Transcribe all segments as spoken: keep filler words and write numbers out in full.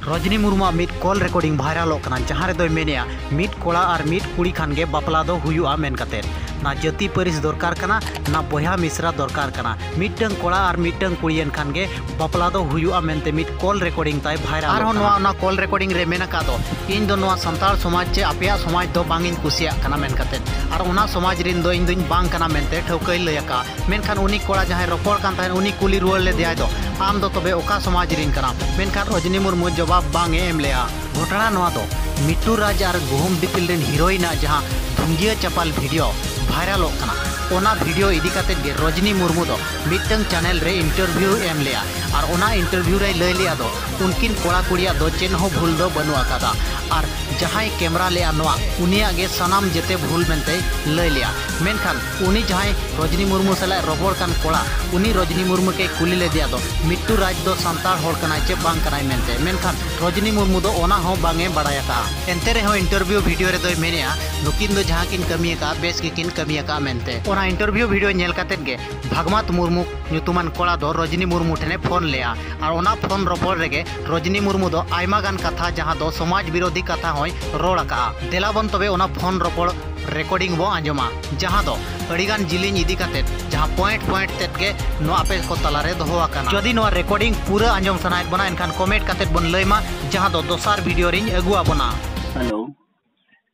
ᱨᱚᱡᱽᱱᱤ ᱢᱩᱨᱢᱩᱣᱟᱜ ᱢᱤᱫ ᱠᱚᱞ ᱨᱮᱠᱚᱨᱰᱤᱝ ᱵᱷᱟᱭᱨᱟᱞᱚᱜ ᱠᱟᱱᱟ, ᱡᱟᱦᱟᱸ ᱨᱮᱫᱚᱭ ᱢᱮᱱᱮᱜᱼᱟ, ᱢᱤᱫ ᱠᱚᱲᱟ ᱟᱨ ᱢᱤᱫ ᱠᱩᱲᱤ ᱠᱷᱟᱱ ᱜᱮ ᱵᱟᱯᱞᱟ ᱫᱚ ᱦᱩᱭᱩᱜᱼᱟ ᱢᱮᱱ ᱠᱟᱛᱮ᱾ ᱱᱟ ᱡᱟᱹᱛᱤ ᱯᱟᱹᱨᱤᱥ ᱫᱚᱨᱠᱟᱨ ᱠᱟᱱᱟ, ᱱᱟ ᱵᱚᱭᱦᱟ ᱢᱤᱥᱨᱟ ᱫᱚᱨᱠᱟᱨ ᱠᱟᱱᱟ᱾ ᱢᱤᱫᱴᱟᱝ ᱠᱚᱲᱟ ᱟᱨ ᱢᱤᱫᱴᱟᱝ ᱠᱩᱲᱤᱭᱮᱱ ᱠᱷᱟᱱ ᱜᱮ ᱵᱟᱯᱞᱟ ᱫᱚ ᱦᱩᱭᱩᱜᱼᱟ ᱢᱮᱱᱛᱮ ᱢᱤᱫ ᱠᱚᱞ ᱨᱮᱠᱚᱨᱰᱤᱝ ᱛᱟᱭ ᱵᱷᱟᱭᱨᱟᱞᱚᱜ ᱟᱨᱦᱚᱸ ᱠᱟᱱᱟ᱾ ᱱᱚᱣᱟ, ᱚᱱᱟ ᱠᱚᱞ ᱨᱮᱠᱚᱨᱰᱤᱝ ᱨᱮ ᱢᱮᱱ ᱟᱠᱟᱫ ᱫᱚ, "ᱤᱧ ᱫᱚ ᱱᱚᱣᱟ ᱥᱟᱱᱛᱟᱲ ᱥᱚᱢᱟᱡᱽ ᱪᱮ ᱟᱯᱮᱭᱟᱜ ᱥᱚᱢᱟᱡᱽ ᱫᱚ ᱵᱟᱝ ᱤᱧ ᱠᱩᱥᱤᱭᱟᱜ ᱠᱟᱱᱟ" ᱢᱮᱱ ᱠᱟᱛᱮ᱾ ᱟᱨ ᱚᱱᱟ ᱥᱚᱢᱟᱡᱽ ᱨᱤᱱ ᱫᱚ ᱤᱧ ᱫᱚᱧ ᱵᱟᱝ ᱠᱟᱱᱟ ᱢᱮᱱᱛᱮ ᱴᱷᱟᱹᱣᱠᱟᱹᱭ ᱞᱟᱹᱭ ᱟᱠᱟᱫᱼᱟ᱾ ᱢᱮᱱᱠᱷᱟᱱ ᱩᱱᱤ ᱠᱚᱲᱟ ᱡᱟᱦᱟᱸᱭ ᱨᱚᱯᱚᱲ ᱠᱟᱱ ᱛᱟᱦᱮᱸᱫ, ᱩᱱᱤ ᱠᱩᱞᱤ ᱨᱩᱣᱟᱹᱲ ᱞᱮᱫᱮᱭᱟᱭ ᱫᱚ, "ᱟᱢ ᱫᱚ ᱛᱚᱵᱮ ᱚᱠᱟ ᱥᱚᱢᱟᱡᱽ ᱨᱤᱱ ᱠᱟᱱᱟᱢ?" ᱢᱮᱱᱠᱷᱟᱱ ᱨᱚᱡᱽᱱᱤ ᱢᱩᱨᱢᱩ ᱡᱚᱵᱟᱵ ᱵᱟᱝ ᱮ ᱮᱢ ᱞᱮᱜᱼᱟ᱾ ᱜᱷᱚᱴᱚᱱᱟ ᱱᱚᱣᱟ ᱫᱚ ᱢᱤᱴᱴᱩ ᱨᱟᱡᱽ ᱟᱨ ᱜᱩᱦᱩᱢ ᱫᱤᱯᱤᱞ ᱨᱤᱱ ᱦᱤᱨᱳᱭᱤᱱ ᱟᱜ ᱡᱟᱦᱟᱸ ᱫᱷᱩᱝᱜᱤᱭᱟᱹ ᱪᱟᱯᱟᱞ ᱵᱷᱤᱰᱤᱭᱳ ᱵᱷᱟᱭᱨᱟᱞᱚᱜ ᱠᱟᱱᱟ, ᱚᱱᱟ ᱵᱷᱤᱰᱤᱭᱳ ᱤᱫᱤ ᱠᱟᱛᱮᱫ ᱜᱮ ᱨᱚᱡᱽᱱᱤ ᱢᱩᱨᱢᱩ ᱫᱚ ᱢᱤᱫᱴᱟᱝ ᱪᱮᱱᱮᱞ ᱨᱮ ᱤᱱᱴᱟᱨᱵᱷᱤᱭᱩ ᱮᱢ ᱞᱮᱜᱼᱟ᱾ ᱟᱨ ᱚᱱᱟ ᱤᱱᱴᱟᱨᱵᱷᱤᱭᱩ ᱨᱮᱭ ᱞᱟᱹᱭ ᱞᱮᱜᱼᱟ ᱫᱚ, ᱩᱱᱠᱤᱱ ᱠᱚᱲᱟ ᱠᱩᱲᱤᱭᱟᱜ ᱫᱚ ᱪᱮᱫ ᱦᱚᱸ ᱵᱷᱩᱞ ᱫᱚ ᱵᱟᱹᱱᱩᱜ ᱟᱠᱟᱫᱟ᱾ ᱟᱨ ᱡᱟᱦᱟᱸᱭ ᱠᱮᱢᱨᱟ ᱞᱮᱜᱼᱟ ᱱᱚᱣᱟ, ᱩᱱᱤᱭᱟᱜ ᱜᱮ ᱥᱟᱱᱟᱢ ᱡᱮᱛᱮ ᱵᱷᱩᱞ ᱢᱮᱱᱛᱮᱭ ᱞᱟᱹᱭ ᱞᱮᱜᱼᱟ᱾ ᱢᱮᱱᱠᱷᱟᱱ ᱩᱱᱤ ᱡᱟᱦᱟᱸᱭ ᱨᱚᱡᱽᱱᱤ ᱢᱩᱨᱢᱩ ᱥᱟᱞᱟᱜ ᱨᱚᱯᱚᱲ ᱠᱟᱱ ᱠᱚᱲᱟ, ᱩᱱᱤ ᱨᱚᱡᱽᱱᱤ ᱢᱩᱨᱢᱩ ᱜᱮᱭ ᱠᱩᱞᱤ ᱞᱮᱫᱮᱭᱟ ᱫᱚ, ᱢᱤᱴᱴᱩ ᱨᱟᱡᱽ ᱫᱚ ᱥᱟᱱᱛᱟᱲ ᱦᱚᱲ ᱠᱟᱱᱟᱭ ᱪᱮ ᱵᱟᱝ ᱠᱟᱱᱟᱭ ᱢᱮᱱᱛᱮ᱾ ᱢᱮᱱᱠᱷᱟᱱ ᱨᱚᱡᱽᱱᱤ ᱢᱩᱨᱢᱩ ᱫᱚ ᱚᱱᱟ ᱦᱚᱸ ᱵᱟᱝ ᱮ ᱵᱟᱲᱟᱭ ᱟᱠᱟᱫᱼᱟ᱾ ᱮᱱᱛᱮ ᱨᱮᱦᱚᱸ ᱤᱱᱴᱟᱨᱵᱷᱤᱭᱩ ᱵᱷᱤᱰᱤᱭᱳ ᱨᱮᱫᱚᱭ ᱢᱮᱱᱮᱜᱼᱟ, ᱱᱩᱠᱤᱱ ᱫᱚ ᱡᱟᱦᱟᱸ ᱠᱤᱱ ᱠᱟᱹᱢᱤ ᱟᱠᱟᱫᱼᱟ, ᱵᱮᱥ ᱜᱮᱠᱤᱱ ᱠᱟᱹᱢᱤ ᱟᱠᱟᱫᱼᱟ ᱢᱮᱱᱛᱮ᱾ ᱚᱱᱟ ᱤᱱᱴᱟᱨᱵᱷᱤᱭᱩ ᱵᱷᱤᱰᱤᱭᱳ ᱧᱮᱞ ᱠᱟᱛᱮᱫ ᱜᱮ ᱵᱷᱟᱜᱽᱢᱟᱛ ᱢᱩᱨᱢᱩ ᱧᱩᱛᱩᱢᱟᱱ ᱠᱚᱲᱟ ᱫᱚ ᱨᱚᱡᱽᱱᱤ ᱢᱩᱨᱢᱩ ᱴᱷᱮᱱᱮ ᱯᱷᱳᱱ ᱞᱮᱜᱼᱟ᱾ ᱟᱨ ᱚᱱᱟ ᱯᱷᱳᱱ ᱨᱚᱯᱚᱲ ᱨᱮᱜᱮ ᱨᱚᱡᱽᱱᱤ ᱢᱩᱨᱢᱩ ᱫᱚ ᱟᱭᱢᱟ ᱜᱟᱱ ᱠᱟᱛᱷᱟ, ᱡᱟᱦᱟᱸ ᱫᱚ ᱥᱚᱢᱟᱡᱽ ᱵᱤᱨᱳᱫᱷᱤ ᱠᱟᱛᱷᱟ ᱦᱚᱸᱭ ᱨᱚᱲ ᱟᱠᱟᱜᱼᱟ᱾ ᱫᱮᱞᱟ ᱵᱚᱱ ᱛᱚᱵᱮ ᱚᱱᱟ ᱯᱷᱳᱱ ᱨᱚᱯᱚᱲ ᱨᱮᱠᱚᱨᱰᱤᱝ ᱵᱚ ᱟᱸᱡᱚᱢᱟ, ᱡᱟᱦᱟᱸ ᱫᱚ ᱟᱹᱰᱤᱜᱟᱱ ᱡᱤᱞᱤᱧ ᱤᱫᱤ ᱠᱟᱛᱮᱫ, ᱡᱟᱦᱟᱸ ᱯᱚᱭᱮᱱᱴ ᱯᱚᱭᱮᱱᱴ ᱛᱮᱫ ᱜᱮ ᱱᱚᱣᱟ ᱟᱯᱮ ᱠᱚ ᱛᱟᱞᱟᱨᱮ ᱫᱚᱦᱚ ᱟᱠᱟᱱᱟ᱾ ᱡᱩᱫᱤ ᱱᱚᱣᱟ ᱨᱮᱠᱚᱨᱰᱤᱝ ᱯᱩᱨᱟᱹ ᱟᱸᱡᱚᱢ ᱥᱟᱱᱟᱭᱮᱫ ᱵᱚᱱᱟ, ᱮᱱᱠᱷᱟᱱ ᱠᱚᱢᱮᱱᱴ ᱠᱟᱛᱮᱫ ᱵᱚᱱ ᱞᱟᱹᱭ ᱢᱟ, ᱡᱟᱦᱟᱸ ᱫᱚ ᱫᱚᱥᱟᱨ ᱵᱷᱤᱰᱤᱭᱳ ᱨᱤᱧ ᱟᱹᱜᱩ ᱟᱵᱚᱱᱟ᱾ ᱦᱮᱞᱳ᱾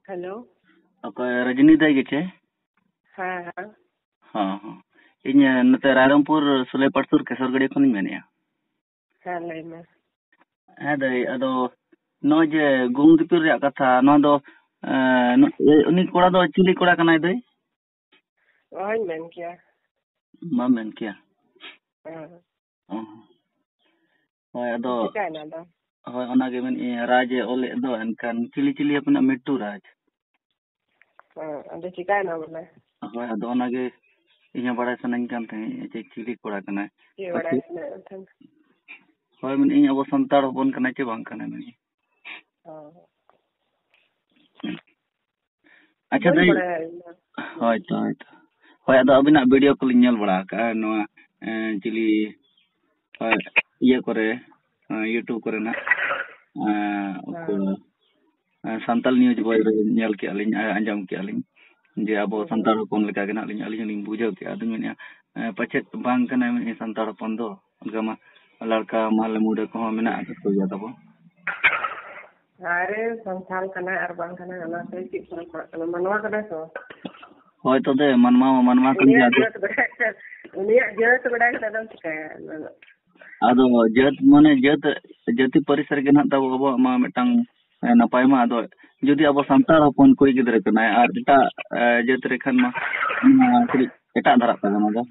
ᱦᱮᱞᱳ᱾ ᱚᱠᱚᱭ, ᱨᱚᱡᱽᱱᱤ ᱫᱟᱹᱭ ᱜᱮᱪᱮ? ᱦᱮᱸ, ᱦᱮᱸ᱾ ᱦᱚᱸ, ᱦᱚᱸ᱾ ᱤᱧ, ᱱᱚᱛᱮ ᱨᱟᱭᱨᱚᱝᱯᱩᱨ ᱥᱩᱞᱟᱹᱭᱯᱟᱲ ᱥᱩᱨ ᱠᱮᱥᱚᱨᱜᱟᱹᱲᱤᱭᱟᱹ ᱠᱷᱚᱱᱤᱧ ᱢᱮᱱᱮᱫᱼᱟ᱾ ᱦᱮᱸ, ᱞᱟᱹᱭ ᱢᱮ᱾ ᱦᱮᱸ ᱫᱟᱹᱭ, ᱟᱫᱚ ᱱᱚᱜᱼᱚᱭ ᱡᱮ ᱜᱩᱦᱩᱢ ᱫᱤᱯᱤᱞ ᱨᱮᱭᱟᱜ ᱠᱟᱛᱷᱟ, ᱱᱚᱣᱟ ᱫᱚ, ᱮᱸ, ᱱᱩ-, ᱩᱱᱤ ᱠᱚᱲᱟ ᱫᱚ ᱪᱤᱞᱤ ᱠᱚᱲᱟ ᱠᱟᱱᱟᱭ ᱫᱟᱹᱭ? ᱚᱦᱚᱧ ᱢᱮᱱ ᱠᱮᱭᱟ᱾ ᱵᱟᱢ ᱢᱮᱱ ᱠᱮᱭᱟ? ᱦᱮᱸ᱾ ᱚ᱾ ᱦᱳᱭ, ᱟᱫᱚ ᱪᱤᱠᱟᱭᱱᱟ ᱟᱫᱚ? ᱦᱳᱭ, ᱚᱱᱟᱜᱮ ᱢᱮᱱᱮᱫ ᱟᱹᱧ, ᱨᱟᱡᱽ ᱮ ᱚᱞᱮᱫ ᱫᱚ, ᱮᱱᱠᱷᱟᱱ ᱪᱤᱞᱤ ᱪᱤᱞᱤ ᱟᱯᱮᱱᱟᱜ ᱢᱤᱴᱴᱩ ᱨᱟᱡᱽ? ᱦᱮᱸ, ᱟᱫᱚ ᱪᱤᱠᱟᱭᱱᱟ ᱵᱚᱞᱮ? ᱦᱳᱭ, ᱟᱫᱚ ᱚᱱᱟᱜᱮ ᱤᱧ ᱦᱚᱸ ᱵᱟᱲᱟᱭ ᱥᱟᱱᱟᱧ ᱠᱟᱱ ᱛᱟᱦᱮᱸᱫ ᱡᱮ ᱪᱤᱞᱤ ᱠᱚᱲᱟ ᱠᱟᱱᱟᱭ᱾ ᱪᱮᱫ ᱵᱟᱲᱟᱭ ᱥᱟᱱᱟᱭᱮᱫ ᱢᱮ ᱛᱟᱦᱮᱸᱫ? ᱦᱳᱭ, ᱢᱮᱱᱮᱫ ᱟᱹᱧ ᱟᱵᱚ ᱥᱟᱱᱛᱟᱲ ᱦᱚᱯᱚᱱ ᱠᱟᱱᱟᱭ ᱪᱮ ᱵᱟᱝ ᱠᱟᱱᱟᱭ, ᱢᱮᱱᱮᱫ ᱟᱹᱧ᱾ ᱦᱚᱸ᱾ ᱟᱪᱪᱷᱟ, ᱵᱟᱹᱧ ᱫᱟᱹᱭ᱾ ᱵᱟᱲᱟᱭᱟ ᱤᱧ ᱫᱚ᱾ ᱦᱳᱭ ᱛᱚ, ᱦᱳᱭ ᱛᱚ᱾ ᱦᱳᱭ, ᱟᱫᱚ ᱟᱹᱵᱤᱱᱟᱜ ᱵᱷᱤᱰᱤᱭᱳ ᱠᱚᱞᱤᱧ ᱧᱮᱞ ᱵᱟᱲᱟ ᱟᱠᱟᱫᱼᱟ, ᱱᱚᱣᱟ, ᱮᱸ, ᱪᱤᱞᱤ, ᱦᱳᱭ, ᱤᱭᱟᱹ ᱠᱚᱨᱮ, ᱮᱸ, YouTube ᱠᱚᱨᱮ ᱱᱟᱜ᱾ ᱮᱸ, ᱩᱱᱠᱩ, ᱦᱮᱸ᱾ ᱮᱸ, ᱥᱟᱱᱛᱟᱲ news ᱵᱳᱭ ᱨᱮ ᱧᱮᱞ ᱠᱮᱜᱼᱟ ᱞᱤᱧ, ᱮᱸ, ᱟᱸᱡᱚᱢ ᱠᱮᱜᱼᱟ ᱞᱤᱧ ᱡᱮ ᱟᱵᱚ ᱦᱩᱸ᱾ ᱥᱟᱱᱛᱟᱲ ᱦᱚᱯᱚᱱ ᱞᱮᱠᱟ ᱜᱮ ᱱᱟᱦᱟᱜ ᱞᱤᱧ, ᱟᱹᱞᱤᱧ ᱦᱚᱸᱞᱤᱧ ᱵᱩᱡᱷᱟᱹᱣ ᱠᱮᱜᱼᱟ᱾ ᱟᱫᱚᱧ ᱢᱮᱱᱮᱫᱼᱟ, ᱮᱸ, ᱯᱟᱪᱮᱫ ᱵᱟᱝ ᱠᱟᱱᱟᱭ ᱢᱮᱱᱮᱫᱼᱟ ᱥᱟᱱᱛᱟᱲ ᱦᱚᱯᱚᱱ ᱫᱚ, ᱚᱱᱠᱟ ᱢᱟ ᱞᱟᱲᱠᱟ ᱢᱟᱦᱞᱮ ᱢᱩᱰᱟᱹ ᱠᱚᱦᱚᱸ ᱢᱮᱱᱟᱜ ᱟᱠᱟᱫ ᱠᱚᱜᱮᱭᱟ ᱛᱟᱵᱚ᱾ ᱟᱨᱮ, ᱥᱟᱱᱛᱟᱲ ᱠᱟᱱᱟᱭ ᱟᱨ ᱵᱟᱝ ᱠᱟᱱᱟᱭ, ᱚᱱᱟ ᱛᱮ ᱪᱮᱫ ᱯᱷᱟᱨᱟᱠ ᱯᱟᱲᱟᱜ ᱠᱟᱱᱟ? ᱢᱟᱱᱣᱟ ᱠᱟᱱᱟᱭ ᱛᱚ᱾ ᱦᱳᱭ, ᱛᱚᱵᱮ ᱢᱟᱱᱣᱟ ᱢᱟ ᱢᱟᱱᱣᱟ ᱠᱟᱱ ᱜᱮᱭᱟ᱾ ᱩᱱᱤᱭᱟᱜ ᱟᱫᱚ ᱡᱟᱹᱛ ᱵᱟᱰᱟᱭ ᱠᱟᱛᱮ, ᱩᱱᱤᱭᱟᱜ ᱡᱟᱹᱛ ᱵᱟᱰᱟᱭ ᱠᱟᱛᱮ ᱟᱫᱚᱢ ᱪᱤᱠᱟᱹᱭᱟ? ᱚᱱᱟ ᱫᱚ ᱟᱫᱚ ᱡᱟᱹᱛ ᱢᱟᱱᱮ ᱡᱟᱹᱛ, ᱡᱟᱹᱛᱤ ᱯᱟᱹᱨᱤᱥ ᱨᱮᱜᱮ ᱱᱟᱦᱟᱜ ᱛᱟᱵᱚ ᱟᱵᱚᱣᱟᱜ ᱢᱟ ᱢᱤᱫᱴᱟᱝ, ᱮ, ᱱᱟᱯᱟᱭ ᱢᱟ᱾ ᱟᱫᱚ ᱡᱩᱫᱤ ᱟᱵᱚ ᱥᱟᱱᱛᱟᱲ ᱦᱚᱯᱚᱱ ᱠᱩᱲᱤ ᱜᱤᱫᱽᱨᱟᱹ ᱠᱟᱱᱟᱭ ᱟᱨ ᱮᱴᱟᱜ, ᱮ, ᱡᱟᱹᱛ ᱨᱮ ᱠᱷᱟᱱ ᱢᱟ, ᱚᱱᱟ ᱠᱟᱹᱴᱤᱡ ᱮᱴᱟᱜ ᱫᱷᱟᱨᱟᱜ ᱛᱟᱵᱚᱱᱟ ᱫᱚ᱾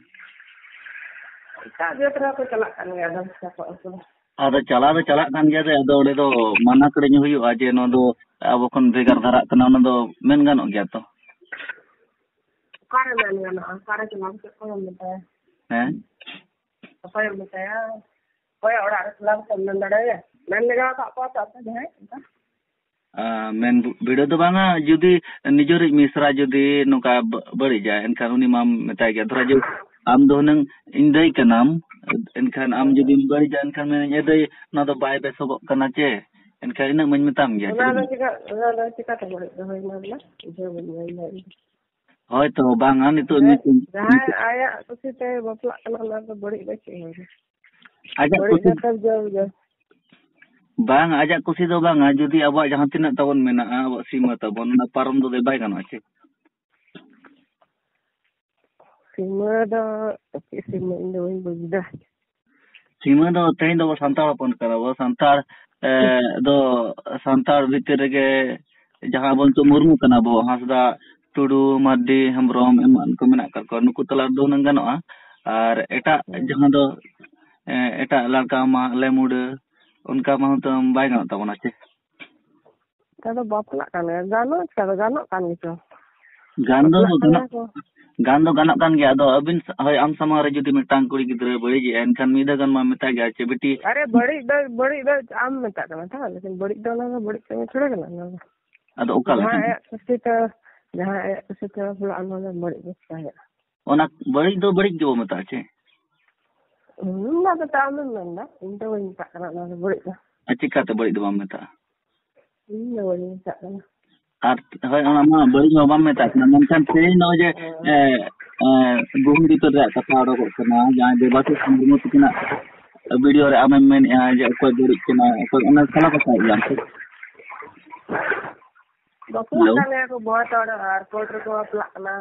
ᱮᱴᱟᱜ ᱡᱟᱹᱛ ᱨᱮᱦᱚᱸ ᱠᱚ ᱪᱟᱞᱟᱜ ᱠᱟᱱ ᱜᱮᱭᱟ ᱟᱫᱚᱢ ᱥᱮᱫ ᱠᱚ ᱩᱱᱠᱩ ᱫᱚ᱾ ᱟᱫᱚ ᱪᱟᱞᱟᱣ ᱫᱚ ᱪᱟᱞᱟᱜ ᱠᱟᱱ ᱜᱮᱭᱟ ᱥᱮ, ᱟᱫᱚ ᱚᱸᱰᱮ ᱫᱚ ᱢᱟᱱᱟ ᱠᱟᱹᱲᱤᱧ ᱦᱩᱭᱩᱜᱼᱟ ᱡᱮ ᱱᱚᱣᱟ ᱫᱚ ᱟᱵᱚ ᱠᱷᱚᱱ ᱵᱷᱮᱜᱟᱨ ᱫᱷᱟᱨᱟᱜ ᱠᱟᱱᱟ, ᱚᱱᱟ ᱫᱚ ᱢᱮᱱ ᱜᱟᱱᱚᱜ ᱜᱮᱭᱟ ᱛᱚ? ᱚᱠᱟᱨᱮ ᱢᱮᱱ ᱜᱟᱱᱚᱜᱼᱟ? ᱚᱠᱟᱨᱮ ᱪᱟᱞᱟᱣ ᱠᱟᱛᱮ ᱚᱠᱚᱭᱮᱢ ᱢᱮᱛᱟᱭᱟ? ᱦᱮᱸ? ᱚᱠᱚᱭᱮᱢ ᱢᱮᱛᱟᱭᱟ? ᱚᱠᱚᱭᱟᱜ ᱚᱲᱟᱜ ᱨᱮ ᱪᱟᱞᱟᱣ ᱠᱟᱛᱮ ᱢᱮᱱ ᱫᱟᱲᱮᱭᱟᱭᱟ? ᱢᱮᱱ ᱞᱮᱜᱟ ᱟᱠᱟᱫ ᱠᱚᱣᱟ ᱛᱚ ᱟᱯᱮ ᱡᱟᱦᱟᱸᱭ ᱚᱱᱠᱟ? ᱟ, ᱢᱮᱱ ᱵᱤ-, ᱵᱤᱰᱟᱹᱣ ᱫᱚ ᱵᱟᱝᱟ, ᱡᱩᱫᱤ ᱱᱤᱡᱮᱨᱤᱡ ᱢᱤᱥᱨᱟ ᱡᱩᱫᱤ ᱱᱚᱝᱠᱟ ᱵᱟ-, ᱵᱟᱹᱲᱤᱡᱟᱭ, ᱮᱱᱠᱷᱟᱱ ᱩᱱᱤ ᱢᱟᱢ ᱢᱮᱛᱟᱭ ᱜᱮᱭᱟ, ᱫᱷᱚᱨᱟ ᱡᱮ ᱟᱢ ᱫᱚ ᱦᱩᱱᱟᱹᱝ ᱤᱧ ᱫᱟᱹᱭ ᱠᱟᱱᱟᱢ, ᱮᱱᱠᱷᱟᱱ ᱟᱢ ᱦᱳᱭ, ᱡᱩᱫᱤᱢ ᱦᱳᱭ᱾ ᱵᱟᱹᱲᱤᱡᱟ, ᱮᱱᱠᱷᱟᱱ ᱢᱮᱱᱟᱹᱧ, "ᱮ ᱫᱟᱹᱭ, ᱱᱚᱣᱟ ᱫᱚ ᱵᱟᱭ ᱵᱮᱥᱚᱜᱚᱜ ᱠᱟᱱᱟ ᱪᱮ?" ᱮᱱᱠᱷᱟᱱ ᱤᱱᱟᱹᱜ ᱢᱟᱹᱧ ᱢᱮᱛᱟᱢ ᱜᱮᱭᱟ, ᱚᱱᱟ ᱪᱮᱫ ᱫᱚ ᱮᱢ ᱪᱤᱠᱟ-, ᱚᱱᱟ ᱫᱚ ᱪᱤᱠᱟᱹᱛᱮ ᱵᱟᱹᱲᱤᱡ ᱫᱚ ᱦᱩᱭᱱᱟ ᱵᱚᱞᱮ? ᱵᱩᱡᱷᱟᱹᱣ ᱵᱟᱹᱧ ᱧᱟᱢ ᱮᱫᱟ ᱤᱧ ᱫᱚ᱾ ᱦᱳᱭ ᱛᱚ, ᱵᱟᱝᱟ, ᱱᱤᱛᱚᱜ ᱦᱮᱸ, ᱱᱤᱛᱚᱜ ᱡᱟᱦᱟᱸᱭ ᱱᱤᱛᱚᱜ ᱟᱭᱟᱜ ᱠᱩᱥᱤᱛᱮ ᱵᱟᱯᱞᱟᱜ ᱠᱟᱱᱟ, ᱚᱱᱟ ᱫᱚ ᱵᱟᱹᱲᱤᱡ ᱫᱚ ᱪᱮᱫ ᱦᱚᱸ ᱵᱟᱝ᱾ ᱟᱡᱟᱜ ᱵᱟᱹᱲᱤᱡ ᱠᱩᱥᱤ ᱫᱚ ᱛᱚ ᱡᱚ-, ᱡᱚ-, ᱵᱟᱝ, ᱟᱡᱟᱜ ᱠᱩᱥᱤ ᱫᱚ ᱵᱟᱝᱟ, ᱡᱩᱫᱤ ᱟᱵᱚᱣᱟᱜ ᱡᱟᱦᱟᱸ ᱛᱤᱱᱟᱹᱜ ᱛᱟᱵᱚᱱ ᱢᱮᱱᱟᱜᱼᱟ, ᱟᱵᱚᱣᱟᱜ ᱥᱤᱢᱟᱹ ᱛᱟᱵᱚᱱ, ᱚᱱᱟ ᱯᱟᱨᱚᱢ ᱫᱚ ᱵᱟᱭ ᱜᱟᱱᱚᱜᱼᱟ ᱪᱮ? ᱥᱤᱢᱟᱹ ᱫᱚ ᱪᱮᱫ ᱥᱤᱢᱟᱹ? ᱤᱧ ᱫᱚ ᱵᱟᱹᱧ ᱵᱩᱡᱽ ᱫᱟ᱾ ᱥᱤᱢᱟᱹ ᱫᱚ ᱛᱮᱦᱮᱧ ᱫᱚ ᱟᱵᱚ ᱥᱟᱱᱛᱟᱲ ᱦᱚᱯᱚᱱ ᱠᱟᱱᱟ ᱵᱚ, ᱥᱟᱱᱛᱟᱲ, ᱮ, ᱫᱚ ᱥᱟᱱᱛᱟᱲ ᱵᱷᱤᱛᱤᱨ ᱨᱮᱜᱮ ᱡᱟᱦᱟᱸ ᱵᱚᱱ ᱛᱚ ᱢᱩᱨᱢᱩ ᱠᱟᱱᱟ ᱵᱚ, ᱦᱟᱸᱥᱫᱟ, ᱴᱩᱰᱩ, ᱢᱟᱨᱰᱤ, ᱦᱮᱢᱵᱨᱚᱢ ᱮᱢᱟᱱ ᱠᱚ ᱢᱮᱱᱟᱜ ᱟᱠᱟᱫ ᱠᱚᱣᱟ, ᱱᱩᱠᱩ ᱛᱟᱞᱟ ᱨᱮᱫᱚ ᱦᱩᱱᱟᱹᱝ ᱜᱟᱱᱚᱜᱼᱟ᱾ ᱟᱨ ᱮᱴᱟᱜ ᱦᱮᱸ᱾ ᱡᱟᱦᱟᱸ ᱫᱚ, ᱮ, ᱮᱴᱟᱜ ᱞᱟᱲᱠᱟ, ᱢᱟᱦᱞᱮ, ᱢᱩᱰᱟᱹ, ᱚᱱᱠᱟ ᱢᱟ ᱦᱚᱸᱛᱚ ᱵᱟᱭ ᱜᱟᱱᱚᱜ ᱛᱟᱵᱚᱱᱟ ᱪᱮ? ᱚᱱᱠᱟ ᱫᱚ ᱵᱟᱯᱞᱟᱜ ᱠᱟᱱ ᱜᱮᱭᱟ, ᱜᱟᱱᱚᱜ ᱪᱮᱠᱟ ᱫᱚ ᱜᱟᱱᱚᱜ ᱠᱟᱱ ᱜᱮᱪᱚ᱾ ᱜᱟᱱ ᱫᱚ ᱵᱟᱯᱞᱟᱜ ᱠᱟᱱ ᱜᱟᱱᱚᱜ, ᱜᱮᱭᱟ ᱠᱚ᱾ ᱜᱟᱱ ᱫᱚ ᱜᱟᱱᱚᱜ ᱠᱟᱱ ᱜᱮᱭᱟ᱾ ᱟᱫᱚ ᱟᱹᱵᱤᱱ ᱥᱟ-, ᱦᱳᱭ, ᱟᱢ ᱥᱟᱢᱟᱝ ᱨᱮ ᱡᱩᱫᱤ ᱢᱤᱫᱴᱟᱝ ᱠᱩᱲᱤ ᱜᱤᱫᱽᱨᱟᱹ ᱵᱟᱹᱲᱤᱡ ᱮᱜᱼᱟ, ᱮᱱᱠᱷᱟᱱ ᱢᱤᱫ ᱫᱷᱟᱣ ᱜᱟᱱ ᱢᱟ ᱢᱮᱛᱟᱭ ᱜᱮᱭᱟ, ᱪᱮ ᱵᱤᱴᱤ? ᱟᱨᱮ, ᱵᱟᱹᱲᱤᱡ ᱫᱚ, ᱵᱟᱹᱲᱤᱡ ᱫᱚ ᱟᱢ ᱢᱮᱛᱟᱜ ᱠᱟᱱᱟ ᱛᱚ, ᱞᱮᱠᱤᱱ ᱵᱟᱹᱲᱤᱡ ᱫᱚ ᱚᱱᱟ ᱫᱚ ᱵᱟᱹᱲᱤᱡ ᱠᱟᱹᱢᱤ ᱛᱷᱚᱲᱟ ᱠᱟᱱᱟ ᱚᱱᱟ ᱫᱚ᱾ ᱟᱫᱚ ᱚᱠᱟ ᱞᱮᱠᱟ? ᱡᱟᱦᱟᱸ ᱟᱭᱟᱜ ᱠᱩᱥᱤ ᱛᱮ, ᱡᱟᱦᱟᱸ ᱟᱭᱟᱜ ᱠᱩᱥᱤ ᱛᱮ ᱵᱟᱯᱞᱟᱜᱼᱟ, ᱚᱱᱟ ᱫᱚ ᱵᱟᱹᱲᱤᱡ ᱫᱚ ᱪᱮᱠᱟ ᱦᱩᱭᱩᱜᱼᱟ? ᱚᱱᱟ ᱵᱟᱹᱲᱤᱡ ᱫᱚ ᱵᱟᱹᱲᱤᱡ ᱜᱮᱵᱚ ᱢᱮᱛᱟᱜᱼᱟ ᱪᱮ? ᱦᱩᱸ, ᱚᱱᱟ ᱫᱚ ᱛᱚ ᱟᱢᱮᱢ ᱢᱮᱱᱫᱟ, ᱤᱧ ᱫᱚ ᱵᱟᱹᱧ ᱢᱮᱛᱟᱜ ᱠᱟᱱᱟ ᱚᱱᱟ ᱫᱚ ᱵᱟᱹᱲᱤᱡ ᱫᱚ᱾ ᱟᱨ ᱪᱤᱠᱟᱹᱛᱮ ᱵᱟᱹᱲᱤᱡ ᱫᱚ ᱵᱟᱢ ᱢᱮᱛᱟᱜᱼᱟ? ᱤᱧ ᱫᱚ ᱵᱟᱹᱧ ᱢᱮᱛᱟᱜ ᱠᱟᱱᱟ᱾ ᱟᱨ ᱦᱳᱭ, ᱚᱱᱟ ᱢᱟ ᱵᱟᱹᱲᱤᱡ ᱢᱟ ᱵᱟᱢ ᱢᱮᱛᱟᱜ ᱠᱟᱱᱟ, ᱢᱮᱱᱠᱷᱟᱱ ᱛᱮᱦᱮᱧ ᱱᱚᱜᱼᱚᱭ ᱡᱮ, ᱦᱮᱸ᱾ ᱮ, ᱮ, ᱜᱩᱦᱩᱢ ᱵᱤᱛᱟᱹᱨ ᱨᱮᱭᱟᱜ ᱠᱟᱛᱷᱟ ᱩᱰᱩᱠᱚᱜ ᱠᱟᱱᱟ, ᱡᱟᱦᱟᱸᱭ ᱫᱮᱵᱟᱥᱤᱥ ᱢᱩᱨᱢᱩ ᱛᱟᱹᱠᱤᱱᱟᱜ ᱵᱷᱤᱰᱤᱭᱳ ᱨᱮ ᱟᱢᱮᱢ ᱢᱮᱱᱮᱫᱼᱟ ᱡᱮ ᱚᱠᱚᱭ ᱵᱟᱹᱲᱤᱡ ᱠᱟᱱᱟ, ᱚᱠᱚᱭ, ᱚᱱᱟ ᱥᱟᱞᱟ ᱠᱟᱛᱷᱟ ᱜᱮᱭᱟᱢ ᱥᱮ? ᱵᱟᱠᱚ ᱦᱮᱞᱳ᱾ ᱢᱮᱛᱟ ᱞᱮᱭᱟ ᱠᱚ, ᱵᱚᱦᱚᱛ ᱦᱚᱲ ᱟᱨ ᱠᱳᱨᱴ ᱨᱮᱠᱚ ᱵᱟᱯᱞᱟᱜ ᱠᱟᱱᱟ᱾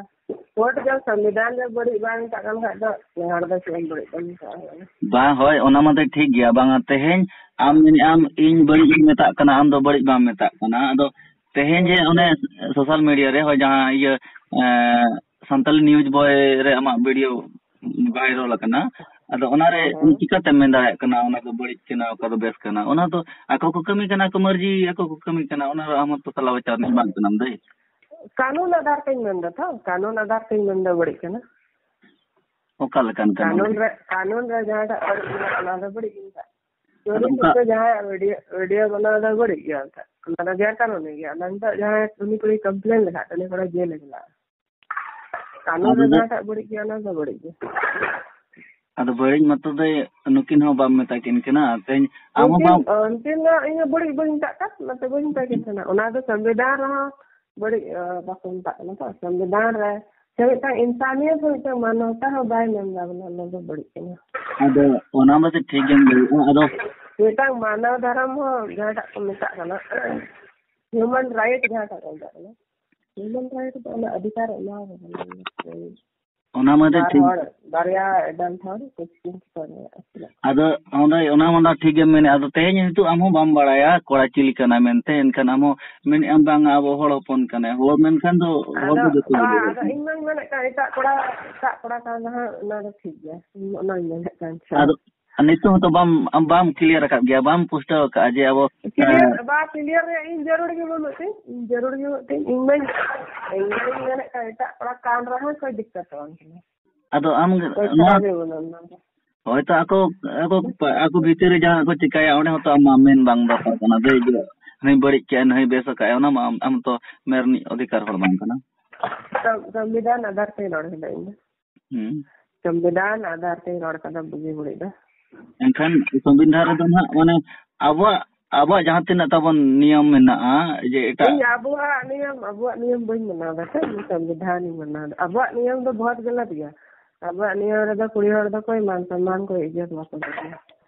ᱠᱳᱨᱴ ᱡᱚᱵ ᱥᱚᱝᱵᱤᱫᱷᱟᱱ ᱜᱮ ᱵᱟᱹᱲᱤᱡ ᱵᱟᱭ ᱢᱮᱛᱟᱜ ᱠᱟᱱ ᱠᱷᱟᱡ ᱫᱚ, ᱱᱮ ᱦᱚᱲ ᱫᱚ ᱪᱮᱫ ᱮᱢ ᱵᱟᱹᱲᱤᱡ ᱫᱚᱢ ᱢᱮᱛᱟᱜᱼᱟ? ᱵᱟᱝ, ᱦᱳᱭ, ᱚᱱᱟ ᱢᱟ ᱛᱚ ᱴᱷᱤᱠ ᱜᱮᱭᱟ᱾ ᱵᱟᱝᱟ, ᱛᱮᱦᱮᱧ ᱟᱢ ᱢᱮᱱᱮᱫ ᱟᱢ ᱤᱧ ᱵᱟᱹᱲᱤᱡ ᱤᱧ ᱢᱮᱛᱟᱜ ᱠᱟᱱᱟ, ᱟᱢ ᱫᱚ ᱵᱟᱹᱲᱤᱡ ᱵᱟᱢ ᱢᱮᱛᱟᱜ ᱠᱟᱱᱟ᱾ ᱟᱫᱚ ᱛᱮᱦᱮᱧ ᱡᱮ ᱚᱱᱮ ᱥᱳᱥᱟᱞ ᱢᱤᱰᱤᱭᱟ ᱨᱮ, ᱦᱳᱭ, ᱡᱟᱦᱟᱸ ᱤᱭᱟᱹ, ᱮᱸ, ᱥᱟᱱᱛᱟᱞᱤ ᱱᱤᱭᱩᱡᱽ ᱵᱚᱭ ᱨᱮ ᱟᱢᱟᱜ ᱵᱷᱤᱰᱤᱭᱳ ᱵᱷᱟᱭᱨᱟᱞ ᱟᱠᱟᱱᱟ, ᱟᱫᱚ ᱚᱱᱟᱨᱮ ᱦᱮᱸ᱾ ᱪᱤᱠᱟᱹᱛᱮᱢ ᱢᱮᱱ ᱫᱟᱲᱮᱭᱟᱜ ᱠᱟᱱᱟ ᱚᱱᱟ ᱫᱚ ᱵᱟᱹᱲᱤᱡ ᱠᱟᱱᱟ, ᱚᱠᱟ ᱫᱚ ᱵᱮᱥ ᱠᱟᱱᱟ? ᱚᱱᱟ ᱫᱚ ᱟᱠᱚ ᱠᱚ ᱠᱟᱹᱢᱤ ᱠᱟᱱᱟ, ᱟᱠᱚ ᱢᱟᱹᱨᱡᱤ, ᱟᱠᱚ ᱠᱚ ᱠᱟᱹᱢᱤ ᱠᱟᱱᱟ, ᱚᱱᱟ ᱨᱮ ᱟᱢ ᱦᱚᱸᱛᱚ ᱥᱟᱞᱟ ᱵᱟᱪᱷᱟᱣ ᱨᱤᱱᱤᱡ ᱵᱟᱝ ᱠᱟᱱᱟᱢ ᱫᱟᱹᱭ᱾ ᱠᱟᱹᱱᱩᱱ ᱟᱫᱷᱟᱨ ᱛᱮᱧ ᱢᱮᱱᱫᱟ ᱛᱚ, ᱠᱟᱹᱱᱩᱱ ᱟᱫᱷᱟᱨ ᱛᱮᱧ ᱢᱮᱱᱫᱟ ᱵᱟᱹᱲᱤᱡ ᱠᱟᱱᱟ᱾ ᱚᱠᱟ ᱞᱮᱠᱟᱱ ᱠᱟᱹᱱᱩᱱ? ᱠᱟᱹᱱᱩᱱ ᱨᱮ, ᱠᱟᱹᱱᱩᱱ ᱨᱮ ᱡᱟᱦᱟᱸᱴᱟᱜ ᱵᱟᱹᱲᱤᱡ ᱢᱮᱱᱟᱜᱼᱟ, ᱚᱱᱟ ᱫᱚ ᱵᱟᱹᱲᱤᱡ ᱜᱮ ᱢᱮᱛᱟᱜᱼᱟ᱾ ᱟᱫᱚ ᱪᱳᱨᱤ ᱚᱠᱟ ᱪᱩᱯᱠᱮ ᱡᱟᱦᱟᱸᱭᱟᱜ ᱵᱷᱤᱰᱤᱭᱳ, ᱵᱷᱤᱰᱤᱭᱳ ᱵᱮᱱᱟᱣ ᱫᱚ ᱵᱟᱹᱲᱤᱡ ᱜᱮᱭᱟ ᱮᱱᱛᱮᱫ᱾ ᱚᱱᱟ ᱫᱚ ᱜᱮᱨ ᱠᱟᱹᱱᱩᱱᱤ ᱜᱮᱭᱟ᱾ ᱚᱱᱟ ᱱᱤᱛᱚᱜ ᱡᱟᱦᱟᱸᱭ ᱩᱱᱤ ᱠᱩᱲᱤ ᱠᱚᱢᱯᱞᱮᱱ ᱞᱮᱠᱷᱟᱡ, ᱩᱱᱤ ᱠᱚᱲᱟ ᱡᱮᱞ ᱮ ᱪᱟᱞᱟᱜᱼᱟ᱾ ᱠᱟᱹᱱᱩᱱ ᱟᱫᱚ ᱨᱮ ᱫᱚ ᱡᱟᱦᱟᱸᱴᱟᱜ ᱵᱟᱹᱲᱤᱡ ᱜᱮᱭᱟ, ᱚᱱᱟ ᱫᱚ ᱵᱟᱹᱲᱤᱡ ᱜᱮᱭᱟ᱾ ᱟᱫᱚ ᱵᱟᱹᱲᱤᱡ ᱢᱟᱛᱚ ᱫᱚ ᱱᱩᱠᱤᱱ ᱦᱚᱸ ᱵᱟᱢ ᱢᱮᱛᱟ ᱠᱤᱱ ᱠᱟᱱᱟ᱾ ᱛᱮᱦᱮᱧ ᱟᱢ ᱦᱚᱸ ᱩᱱᱠᱤᱱ, ᱵᱟᱢ ᱩᱱᱠᱤᱱ ᱫᱚ ᱤᱧ ᱦᱚᱸ ᱵᱟᱹᱲᱤᱡ ᱵᱟᱹᱧ ᱢᱮᱛᱟᱜ ᱠᱟᱱ, ᱚᱱᱟᱛᱮ ᱵᱟᱹᱧ ᱢᱮᱛᱟ ᱠᱤᱱ ᱠᱟᱱᱟ᱾ ᱚᱱᱟ ᱫᱚ ᱥᱚᱝᱵᱤᱫᱷᱟᱱ ᱨᱮᱦᱚᱸ ᱵᱟᱹᱲᱤᱡ, ᱟ, ᱵᱟᱠᱚ ᱢᱮᱛᱟᱜ ᱠᱟᱱᱟ ᱛᱚ᱾ ᱥᱚᱝᱵᱤᱫᱷᱟᱱ ᱨᱮ ᱥᱮ ᱢᱤᱫᱴᱟᱝ ᱤᱱᱥᱟᱱᱤᱭᱚᱛ ᱦᱚᱸ, ᱢᱤᱫᱴᱟᱝ ᱢᱟᱱᱚᱣᱛᱟ ᱦᱚᱸ ᱵᱟᱭ ᱢᱮᱱᱫᱟ ᱵᱚᱞᱮ ᱚᱱᱟ ᱫᱚ ᱵᱟᱹᱲᱤᱡ ᱠᱟᱱᱟ᱾ ᱟᱫᱚ ᱚᱱᱟ ᱢᱟ ᱛᱚ ᱴᱷᱤᱠ ᱜᱮᱢ ᱞᱟᱹᱭᱮᱫᱼᱟ᱾ ᱟᱫᱚ ᱢᱤᱫᱴᱟᱝ ᱢᱟᱱᱚᱣ ᱫᱷᱚᱨᱚᱢ ᱦᱚᱸ ᱡᱟᱦᱟᱸᱴᱟᱜ ᱠᱚ ᱢᱮᱛᱟᱜ ᱠᱟᱱᱟ, ᱦᱤᱭᱩᱢᱮᱱ ᱨᱟᱭᱤᱴ ᱡᱟᱦᱟᱸᱴᱟᱜ ᱠᱚ ᱢᱮᱛᱟᱜ ᱠᱟᱱᱟ, ᱦᱤᱭᱩᱢᱮᱱ ᱨᱟᱭᱤᱴ ᱫᱚ ᱚᱱᱟ ᱚᱫᱷᱤᱠᱟᱨ ᱮ ᱮᱢᱟ ᱠᱚ ᱠᱟᱱᱟ᱾ ᱚᱱᱟ ᱢᱟ ᱛᱚ ᱵᱟᱨ ᱴᱷᱤᱠ᱾ ᱦᱚᱲ, ᱵᱟᱨᱭᱟ adult ᱦᱚᱲ ᱠᱩᱥᱤ ᱠᱤᱱ ᱠᱷᱮᱞ ᱫᱟᱲᱮᱭᱟᱜᱼᱟ᱾ ᱟᱫᱚ ᱚᱸᱰᱮ ᱚᱱᱟ ᱢᱟ ᱫᱚ ᱴᱷᱤᱠ ᱜᱮᱢ ᱢᱮᱱᱮᱫ, ᱟᱫᱚ ᱛᱮᱦᱮᱧ ᱱᱤᱛᱚᱜ ᱟᱢ ᱦᱚᱸ ᱵᱟᱢ ᱵᱟᱲᱟᱭᱟ ᱠᱚᱲᱟ ᱪᱤᱞᱤ ᱠᱟᱱᱟᱭ ᱢᱮᱱᱛᱮ, ᱮᱱᱠᱷᱟᱱ ᱟᱢ ᱦᱚᱸ ᱢᱮᱱᱮᱫ ᱟᱢ ᱵᱟᱝᱟ ᱟᱵᱚ ᱦᱚᱲ ᱦᱚᱯᱚᱱ ᱠᱟᱱᱟᱭ, ᱦᱚᱲ ᱢᱮᱱᱠᱷᱟᱱ ᱫᱚ ᱦᱚᱲ ᱫᱚ ᱟᱫᱚ ᱡᱚᱛᱚ ᱜᱮ ᱵᱟᱝ, ᱵᱮᱥ ᱟᱫᱚ ᱜᱮ᱾ ᱤᱧ ᱢᱟᱧ ᱢᱮᱱᱮᱫ ᱠᱟᱱ ᱮᱴᱟᱜ ᱠᱚᱲᱟ, ᱮᱴᱟᱜ ᱠᱚᱲᱟ ᱠᱟᱱ ᱨᱮᱦᱚᱸ ᱚᱱᱟ ᱫᱚ ᱴᱷᱤᱠ ᱜᱮᱭᱟ, ᱤᱧ ᱚᱱᱟᱧ ᱢᱮᱱᱮᱫ ᱠᱟᱱ᱾ ᱟᱫᱚ ᱱᱤᱛᱚᱜ ᱦᱚᱸᱛᱚ ᱵᱟᱢ, ᱟᱢ ᱵᱟᱢ clear ᱟᱠᱟᱫ ᱜᱮᱭᱟ, ᱵᱟᱢ ᱯᱩᱥᱴᱟᱹᱣ ᱟᱠᱟᱫᱼᱟ ᱡᱮ ᱟᱵᱚ, clear, ᱮᱸ, ᱵᱟ, clear ᱨᱮᱭᱟᱜ ᱤᱧ ᱡᱟᱹᱨᱩᱲ ᱜᱮ ᱵᱟᱹᱱᱩᱜ ᱛᱤᱧ, ᱤᱧ ᱡᱟᱹᱨᱩᱲ ᱜᱮ ᱵᱟᱹᱱᱩᱜ ᱛᱤᱧ, ᱤᱧ ᱢᱟᱧ, ᱤᱧ ᱢᱟᱧ ᱢᱮᱱᱮᱫ ᱠᱟᱱ ᱮᱴᱟᱜ ᱠᱚᱲᱟ ᱠᱟᱱ ᱨᱮᱦᱚᱸ ᱠᱳᱭ ᱫᱤᱠᱠᱟᱛ ᱵᱟᱝ ᱠᱟᱱᱟ᱾ ᱟᱫᱚ ᱟᱢ ᱜᱮ ᱠᱳᱭ ᱱᱚᱣᱟ ᱠᱷᱟᱨᱟᱯ ᱜᱮ ᱵᱟᱹᱱᱩᱜᱼᱟ ᱚᱱᱟ ᱫᱚ᱾ ᱦᱳᱭᱛᱳ ᱟᱠᱚ, ᱟᱠᱚ, ᱟᱠᱚ ᱵᱷᱤᱛᱤᱨ ᱨᱮ ᱡᱟᱦᱟᱸ ᱠᱚ ᱪᱤᱠᱟᱹᱭᱟ, ᱚᱸᱰᱮ ᱦᱚᱸᱛᱚ ᱟᱢ ᱢᱟ ᱢᱮᱱ ᱵᱟᱝ ᱫᱚᱨᱠᱟᱨ ᱠᱟᱱᱟ᱾ ᱫᱟᱹᱭ ᱜᱮ ᱦᱟᱹᱱᱤ ᱵᱟᱹᱲᱤᱡ ᱠᱮᱜᱼᱟ, ᱱᱟᱹᱭ ᱵᱮᱥ ᱟᱠᱟᱫᱼᱟ, ᱚᱱᱟ ᱢᱟ ᱟᱢ, ᱟᱢ ᱛᱚ ᱢᱮᱱ ᱨᱤᱱᱤᱡ ᱚᱫᱷᱤᱠᱟᱨ ᱦᱚᱲ ᱵᱟᱝ ᱠᱟᱱᱟ᱾ ᱥᱚᱝ-, ᱥᱚᱝᱵᱤᱫᱷᱟᱱ ᱟᱫᱷᱟᱨ ᱛᱮ ᱨᱚᱲ ᱠᱟᱫᱟ ᱤᱧ ᱫᱚ᱾ ᱦᱩᱸ᱾ ᱥᱚᱝᱵᱤᱫᱷᱟᱱ ᱟᱫᱷᱟᱨ ᱛᱮ ᱨᱚᱲ ᱠᱟᱫᱟ, ᱵᱩᱜᱤ ᱵᱟᱹᱲᱤᱡ ᱫᱚ᱾ ᱮᱱᱠᱷᱟᱱ ᱥᱚᱝᱵᱤᱫᱷᱟᱱ ᱨᱮᱫᱚ ᱱᱟᱦᱟᱜ, ᱢᱟᱱᱮ, ᱟᱵᱚᱣᱟᱜ, ᱟᱵᱚᱣᱟᱜ ᱡᱟᱦᱟᱸ ᱛᱤᱱᱟᱹᱜ ᱛᱟᱵᱚᱱ ᱱᱤᱭᱚᱢ ᱢᱮᱱᱟᱜᱼᱟ, ᱡᱮ ᱮᱴᱟᱜ ᱤᱧ ᱟᱵᱚᱣᱟᱜ ᱱᱤᱭᱚᱢ, ᱟᱵᱚᱣᱟᱜ ᱱᱤᱭᱚᱢ ᱵᱟᱹᱧ ᱢᱟᱱᱟᱣ ᱫᱟ ᱥᱮ, ᱤᱧ ᱥᱚᱝᱵᱤᱫᱷᱟᱱ ᱤᱧ ᱢᱟᱱᱟᱣ ᱫᱟ᱾ ᱟᱵᱚᱣᱟᱜ ᱱᱤᱭᱚᱢ ᱫᱚ ᱵᱚᱦᱩᱛ ᱜᱟᱞᱟᱛ ᱜᱮᱭᱟ᱾ ᱟᱵᱚᱣᱟᱜ ᱱᱤᱭᱚᱢ ᱨᱮᱫᱚ ᱠᱩᱲᱤ ᱦᱚᱲ ᱫᱚ ᱠᱚᱭ ᱢᱟᱱ ᱥᱚᱱᱢᱟᱱ ᱠᱚᱭ ᱤᱡᱽᱡᱚᱛ ᱵᱟᱠᱚ ᱧᱟᱢᱟ᱾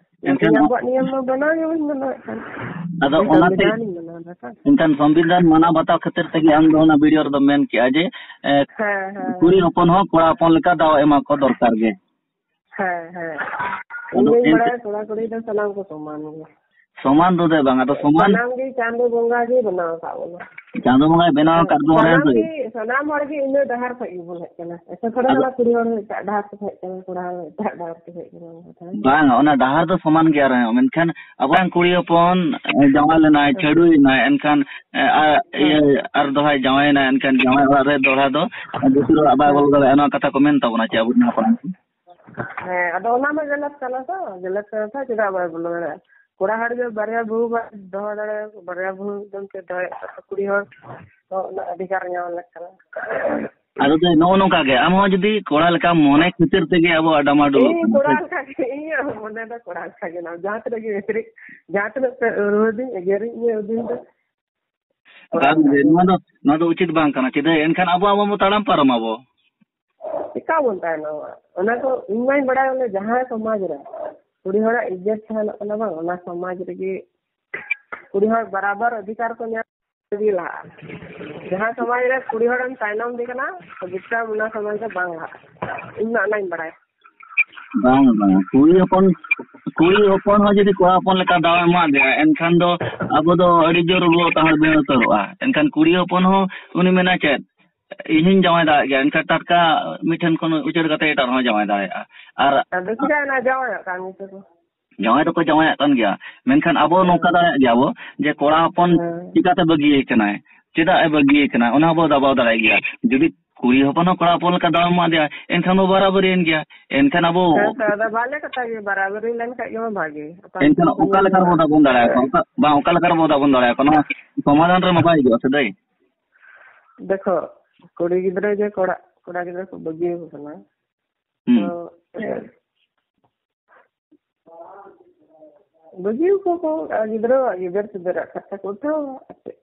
ᱮᱱᱠᱷᱟᱱ ᱮᱱᱠᱷᱟᱱ ᱟᱵᱚᱣᱟᱜ ᱱᱤᱭᱚᱢ ᱢᱟ ᱵᱮᱱᱟᱣ ᱜᱮ ᱵᱟᱹᱧ ᱢᱟᱱᱟᱣᱮᱫ ᱠᱟᱱ᱾ ᱟᱫᱚ ᱤᱧ ᱚᱱᱟᱛᱮ, ᱥᱚᱝᱵᱤᱫᱷᱟᱱ ᱤᱧ ᱢᱟᱱᱟᱣ ᱫᱟ ᱥᱮ᱾ ᱮᱱᱠᱷᱟᱱ ᱥᱚᱝᱵᱤᱫᱷᱟᱱ ᱢᱟᱱᱟᱣ ᱵᱟᱛᱟᱣ ᱠᱷᱟᱹᱛᱤᱨ ᱛᱮᱜᱮ ᱟᱢ ᱫᱚ ᱚᱱᱟ ᱵᱷᱤᱰᱤᱭᱳ ᱨᱮᱫᱚ ᱢᱮᱱ ᱠᱮᱜᱼᱟ ᱡᱮ, ᱮ, ᱦᱮᱸ, ᱦᱮᱸ, ᱠᱩᱲᱤ ᱦᱮᱸ᱾ ᱦᱚᱯᱚᱱ ᱦᱚᱸ ᱠᱚᱲᱟ ᱦᱚᱯᱚᱱ ᱞᱮᱠᱟ ᱫᱟᱣ ᱮᱢᱟ ᱠᱚ ᱫᱚᱨᱠᱟᱨ ᱜᱮ᱾ ᱦᱮᱸ, ᱦᱮᱸ᱾ ᱟᱫᱚ ᱤᱧ ᱫᱚᱧ ᱮᱱᱛᱮ ᱵᱟᱲᱟᱭᱟ ᱠᱚᱲᱟ ᱠᱩᱲᱤ ᱫᱚ ᱥᱟᱱᱟᱢ ᱠᱚ ᱥᱚᱢᱟᱱ ᱜᱮᱭᱟ᱾ ᱥᱚᱢᱟᱱ ᱫᱚ ᱫᱮ ᱵᱟᱝ, ᱟᱫᱚ ᱥᱚᱢᱟᱱ ᱥᱟᱱᱟᱢ ᱜᱮ ᱪᱟᱸᱫᱚ ᱵᱚᱸᱜᱟ ᱜᱮ ᱵᱮᱱᱟᱣ ᱟᱠᱟᱫ ᱵᱚᱱᱟ᱾ ᱪᱟᱸᱫᱚ ᱵᱚᱸᱜᱟᱭ ᱵᱮᱱᱟᱣ ᱟᱠᱟᱫ ᱵᱚᱱᱟ, ᱥᱟᱱᱟᱢ ᱦᱮᱸ ᱥᱮ? ᱜᱮ, ᱥᱟᱱᱟᱢ ᱦᱚᱲ ᱜᱮ ᱤᱱᱟᱹ ᱰᱟᱦᱟᱨ ᱠᱷᱚᱡ ᱜᱮᱵᱚᱱ ᱦᱮᱡ ᱠᱟᱱᱟ᱾ ᱮᱥᱮ ᱛᱷᱚᱲᱟ ᱟᱫᱚ ᱠᱟᱱᱟ ᱠᱩᱲᱤ ᱦᱚᱲ ᱦᱚᱸ ᱮᱴᱟᱜ ᱰᱟᱦᱟᱨ ᱛᱮᱠᱚ ᱦᱮᱡ ᱠᱟᱱᱟ, ᱠᱚᱲᱟ ᱦᱚᱲ ᱦᱚᱸ ᱮᱴᱟᱜ ᱰᱟᱦᱟᱨ ᱛᱮᱠᱚ ᱦᱮᱡ ᱠᱟᱱᱟ, ᱚᱱᱠᱟ ᱛᱟᱦᱮᱸ᱾ ᱵᱟᱝ, ᱚᱱᱟ ᱰᱟᱦᱟᱨ ᱫᱚ ᱥᱚᱢᱟᱱ ᱜᱮᱭᱟ ᱨᱮᱦᱚᱸ, ᱢᱮᱱᱠᱷᱟᱱ ᱟᱵᱚᱨᱮᱱ ᱠᱩᱲᱤ ᱦᱚᱯᱚᱱ ᱡᱟᱶᱟᱭ ᱞᱮᱱᱟᱭ, ᱦᱮᱸ᱾ ᱪᱷᱟᱹᱰᱩᱭ ᱮᱱᱟᱭ, ᱮᱱᱠᱷᱟᱱ, ᱮ, ᱟ-, ᱦᱮᱸ᱾ ᱤᱭᱟᱹ, ᱟᱨ ᱫᱚᱦᱲᱟᱭ ᱡᱟᱶᱟᱭ ᱮᱱᱟᱭ, ᱮᱱᱠᱷᱟᱱ ᱡᱟᱶᱟᱭ ᱚᱲᱟᱜ ᱨᱮ ᱫᱚᱦᱲᱟ ᱫᱚ ᱵᱩᱥᱩᱵ ᱚᱲᱟᱜ ᱵᱟᱭ ᱦᱮᱸ᱾ ᱵᱚᱞᱚ ᱫᱟᱲᱮᱭᱟᱜᱼᱟ, ᱱᱚᱣᱟ ᱠᱟᱛᱷᱟ ᱠᱚ ᱢᱮᱱ ᱛᱟᱵᱚᱱᱟ ᱪᱮ ᱟᱵᱚᱨᱮᱱ ᱦᱟᱯᱲᱟᱢ ᱠᱚ? ᱦᱮᱸ, ᱟᱫᱚ ᱚᱱᱟ ᱢᱟ ᱜᱟᱞᱟᱛ ᱠᱟᱱᱟ ᱛᱚ, ᱜᱟᱞᱟᱛ ᱠᱟᱛᱷᱟ ᱪᱮᱫᱟᱜ ᱵᱟᱭ ᱵᱚᱞᱚ ᱫᱟᱲᱮᱭᱟᱜᱼᱟ? ᱠᱚᱲᱟ ᱦᱚᱲ ᱜᱮ ᱵᱟᱨᱭᱟ ᱵᱟᱹᱦᱩ ᱵᱟᱭ ᱫᱚᱦᱚ ᱫᱟᱲᱮᱭᱟᱠᱚ, ᱵᱟᱨᱭᱟ ᱵᱟᱹᱦᱩ ᱮᱠᱫᱚᱢ ᱛᱮ ᱫᱚᱦᱚᱭᱮᱫ ᱠᱚᱣᱟ, ᱠᱩᱲᱤ ᱦᱚᱲ ᱫᱚ ᱚᱱᱟ ᱚᱫᱷᱤᱠᱟᱨ ᱧᱟᱢ ᱞᱮᱠ ᱠᱟᱱᱟ᱾ ᱟᱫᱚ ᱫᱟᱹᱭ, ᱱᱚᱜᱼᱚ ᱱᱚᱝᱠᱟ ᱜᱮ, ᱟᱢ ᱦᱚᱸ ᱡᱩᱫᱤ ᱠᱚᱲᱟ ᱞᱮᱠᱟ ᱢᱚᱱᱮ ᱠᱷᱟᱹᱛᱤᱨ ᱛᱮᱜᱮ ᱟᱵᱚᱣᱟᱜ ᱰᱟᱢᱟᱰᱳᱞᱚᱜ ᱤᱧ ᱠᱟᱱᱟ, ᱠᱚᱲᱟ ᱴᱷᱤᱠ? ᱞᱮᱠᱟ ᱜᱮ, ᱤᱧᱟᱹᱜ ᱦᱚᱸ ᱢᱚᱱᱮ ᱫᱚ ᱠᱚᱲᱟ ᱞᱮᱠᱟ ᱜᱮ ᱢᱮᱱᱟᱜᱼᱟ᱾ ᱡᱟᱦᱟᱸ ᱛᱤᱱᱟᱹᱜ ᱜᱮ ᱮᱜᱮᱨᱤᱧ, ᱡᱟᱦᱟᱸ ᱛᱤᱱᱟᱹᱜ ᱯᱮ ᱨᱩᱣᱟᱹᱲᱤᱧ, ᱮᱜᱮᱨᱤᱧ, ᱤᱧᱟᱹᱜ ᱦᱩᱫᱤᱥ ᱫᱚ ᱠᱚᱲᱟ ᱵᱟᱝ ᱞᱮᱠᱟ ᱜᱮ, ᱜᱮ᱾ ᱱᱚᱣᱟ ᱫᱚ, ᱱᱚᱣᱟ ᱫᱚ ᱩᱪᱤᱛ ᱵᱟᱝ ᱠᱟᱱᱟ᱾ ᱪᱮᱫᱟᱜ ᱮᱱᱠᱷᱟᱱ ᱟᱵᱚ, ᱟᱵᱚ ᱵᱚ ᱛᱟᱲᱟᱢ ᱯᱟᱨᱚᱢ ᱟᱵᱚ᱾ ᱪᱮᱠᱟ ᱵᱚᱱ ᱛᱟᱭᱱᱚᱢᱟ? ᱚᱱᱟ ᱠᱚ ᱤᱧ ᱢᱟᱧ ᱵᱟᱲᱟᱭ ᱵᱚᱞᱮ ᱡᱟᱦᱟᱸ ᱥᱚᱢᱟᱡᱽ ᱨᱮ ᱠᱩᱲᱤ ᱦᱚᱲᱟᱜ ᱤᱡᱽᱡᱚᱛ ᱛᱟᱦᱮᱱᱚᱜ ᱠᱟᱱᱟ ᱵᱟᱝ, ᱚᱱᱟ ᱥᱚᱢᱟᱡᱽ ᱨᱮᱜᱮ ᱠᱩᱲᱤ ᱦᱚᱲ ᱵᱟᱨᱟᱵᱟᱨ ᱚᱫᱷᱤᱠᱟᱨ ᱠᱚ ᱧᱟᱢ ᱛᱮᱜᱮ ᱞᱟᱦᱟᱜᱼᱟ᱾ ᱡᱟᱦᱟᱸ ᱥᱚᱢᱟᱡᱽ ᱨᱮ ᱠᱩᱲᱤ ᱦᱚᱲᱮᱢ ᱛᱟᱭᱱᱚᱢ ᱮᱫᱮ ᱠᱟᱱᱟ, ᱵᱩᱡᱽ ᱠᱟᱜ ᱟᱢ ᱚᱱᱟ ᱥᱚᱢᱟᱡᱽ ᱫᱚ ᱵᱟᱝ ᱞᱟᱦᱟᱜᱼᱟ᱾ ᱤᱧ ᱢᱟ ᱚᱱᱟᱧ ᱵᱟᱲᱟᱭᱟ᱾ ᱵᱟᱝ, ᱵᱟᱝ, ᱠᱩᱲᱤ ᱦᱚᱯᱚᱱ, ᱠᱩᱲᱤ ᱦᱚᱯᱚᱱ ᱦᱚᱸ ᱡᱩᱫᱤ ᱠᱚᱲᱟ ᱦᱚᱯᱚᱱ ᱞᱮᱠᱟ ᱫᱟᱣ ᱮ ᱮᱢᱟ ᱫᱮᱭᱟ, ᱮᱱᱠᱷᱟᱱ ᱫᱚ ᱟᱵᱚ ᱫᱚ ᱟᱹᱰᱤ ᱡᱳᱨ ᱵᱚ ᱛᱟᱦᱟᱲ ᱵᱤᱦᱟᱹᱲ ᱩᱛᱟᱹᱨᱚᱜᱼᱟ᱾ ᱮᱱᱠᱷᱟᱱ ᱠᱩᱲᱤ ᱦᱚᱯᱚᱱ ᱦᱚᱸ ᱩᱱᱤ ᱢᱮᱱᱟ ᱪᱮᱫ, "ᱤᱧ ᱦᱚᱸᱧ ᱡᱟᱶᱟᱭ ᱫᱟᱲᱮᱭᱟᱜ ᱜᱮᱭᱟ", ᱮᱱᱠᱷᱟᱱ ᱴᱟᱴᱠᱟ ᱢᱤᱫ ᱴᱷᱮᱱ ᱠᱷᱚᱱ ᱩᱪᱟᱹᱲ ᱠᱟᱛᱮ ᱮᱴᱟᱜ ᱨᱮᱦᱚᱸ ᱡᱟᱶᱟᱭ ᱫᱟᱲᱮᱭᱟᱜᱼᱟ᱾ ᱟᱨ ᱟᱫᱚ ᱪᱮᱫᱟᱜ ᱚᱱᱟ ᱡᱟᱶᱟᱭᱚᱜ ᱠᱟᱱ ᱜᱮᱪᱚ ᱠᱚ? ᱡᱟᱶᱟᱭ ᱫᱚᱠᱚ ᱡᱟᱶᱟᱭᱚᱜ ᱠᱟᱱ ᱜᱮᱭᱟ, ᱢᱮᱱᱠᱷᱟᱱ ᱟᱵᱚ ᱦᱮᱸ᱾ ᱱᱚᱝᱠᱟ ᱫᱟᱲᱮᱭᱟᱜ ᱜᱮᱭᱟ ᱵᱚ ᱡᱮ ᱠᱚᱲᱟ ᱦᱚᱯᱚᱱ ᱦᱮᱸ᱾ ᱪᱤᱠᱟᱛᱮ ᱵᱟᱹᱜᱤᱭᱮ ᱠᱟᱱᱟᱭ, ᱪᱮᱫᱟᱜ ᱮ ᱵᱟᱹᱜᱤᱭᱮ ᱠᱟᱱᱟ, ᱚᱱᱟ ᱵᱚ ᱫᱟᱵᱟᱣ ᱫᱟᱲᱮᱭᱟᱜ ᱜᱮᱭᱟ᱾ ᱡᱩᱫᱤ ᱠᱩᱲᱤ ᱦᱚᱯᱚᱱ ᱦᱚᱸ ᱠᱚᱲᱟ ᱦᱚᱯᱚᱱ ᱞᱮᱠᱟ ᱫᱟᱣ ᱮᱢᱟ ᱫᱮᱭᱟ, ᱮᱱᱠᱷᱟᱱ ᱵᱚ ᱵᱟᱨᱟᱵᱟᱹᱨᱤᱭᱮᱱ ᱜᱮᱭᱟ᱾ ᱮᱱᱠᱷᱟᱱ ᱟᱵᱚ ᱦᱮᱸ ᱛᱚ, ᱟᱫᱚ ᱵᱟᱞᱮ ᱠᱟᱛᱷᱟ ᱜᱮ, ᱵᱟᱨᱟᱵᱟᱹᱨᱤ ᱞᱮᱱᱠᱷᱟᱡ ᱜᱮ ᱢᱟ ᱵᱷᱟᱜᱮ᱾ ᱟᱯᱟᱱ ᱮᱱᱠᱷᱟᱱ ᱟᱹᱯᱤᱱ ᱠᱚ ᱚᱠᱟ ᱧᱮᱞ ᱞᱮᱠᱟ ᱨᱮᱵᱚ ᱡᱚᱝᱟ᱾ ᱫᱟᱵᱚᱱ ᱫᱟᱲᱮᱭᱟᱠᱚᱣᱟ? ᱚᱠᱟ, ᱵᱟᱝ, ᱚᱠᱟ ᱞᱮᱠᱟ ᱨᱮᱵᱚ ᱫᱟᱵᱚᱱ ᱫᱟᱲᱮᱭᱟᱠᱚᱣᱟ? ᱱᱚᱣᱟ ᱥᱚᱢᱟᱫᱷᱟᱱ ᱨᱮ ᱢᱟ ᱵᱟᱭ ᱦᱤᱡᱩᱜᱼᱟ ᱥᱮ ᱫᱟᱹᱭ? ᱫᱮᱠᱷᱚ, ᱠᱩᱲᱤ ᱜᱤᱫᱽᱨᱟᱹ ᱡᱮ ᱠᱚᱲᱟ, ᱠᱚᱲᱟ ᱜᱤᱫᱽᱨᱟᱹ ᱠᱚ ᱵᱟᱹᱜᱤᱭᱟᱠᱚ ᱠᱟᱱᱟ, ᱦᱩᱸ᱾ ᱛᱚ ᱵᱟᱹᱜᱤ ᱠᱚ ᱠᱚ, ᱟᱨ ᱜᱤᱫᱽᱨᱟᱹᱣᱟᱜ ᱜᱤᱫᱟᱹᱨ ᱯᱤᱫᱟᱹᱨᱟᱜ ᱠᱷᱟᱨᱪᱟ ᱠᱚ ᱩᱴᱷᱟᱹᱣᱟ᱾ ᱟᱨ ᱪᱮᱫ?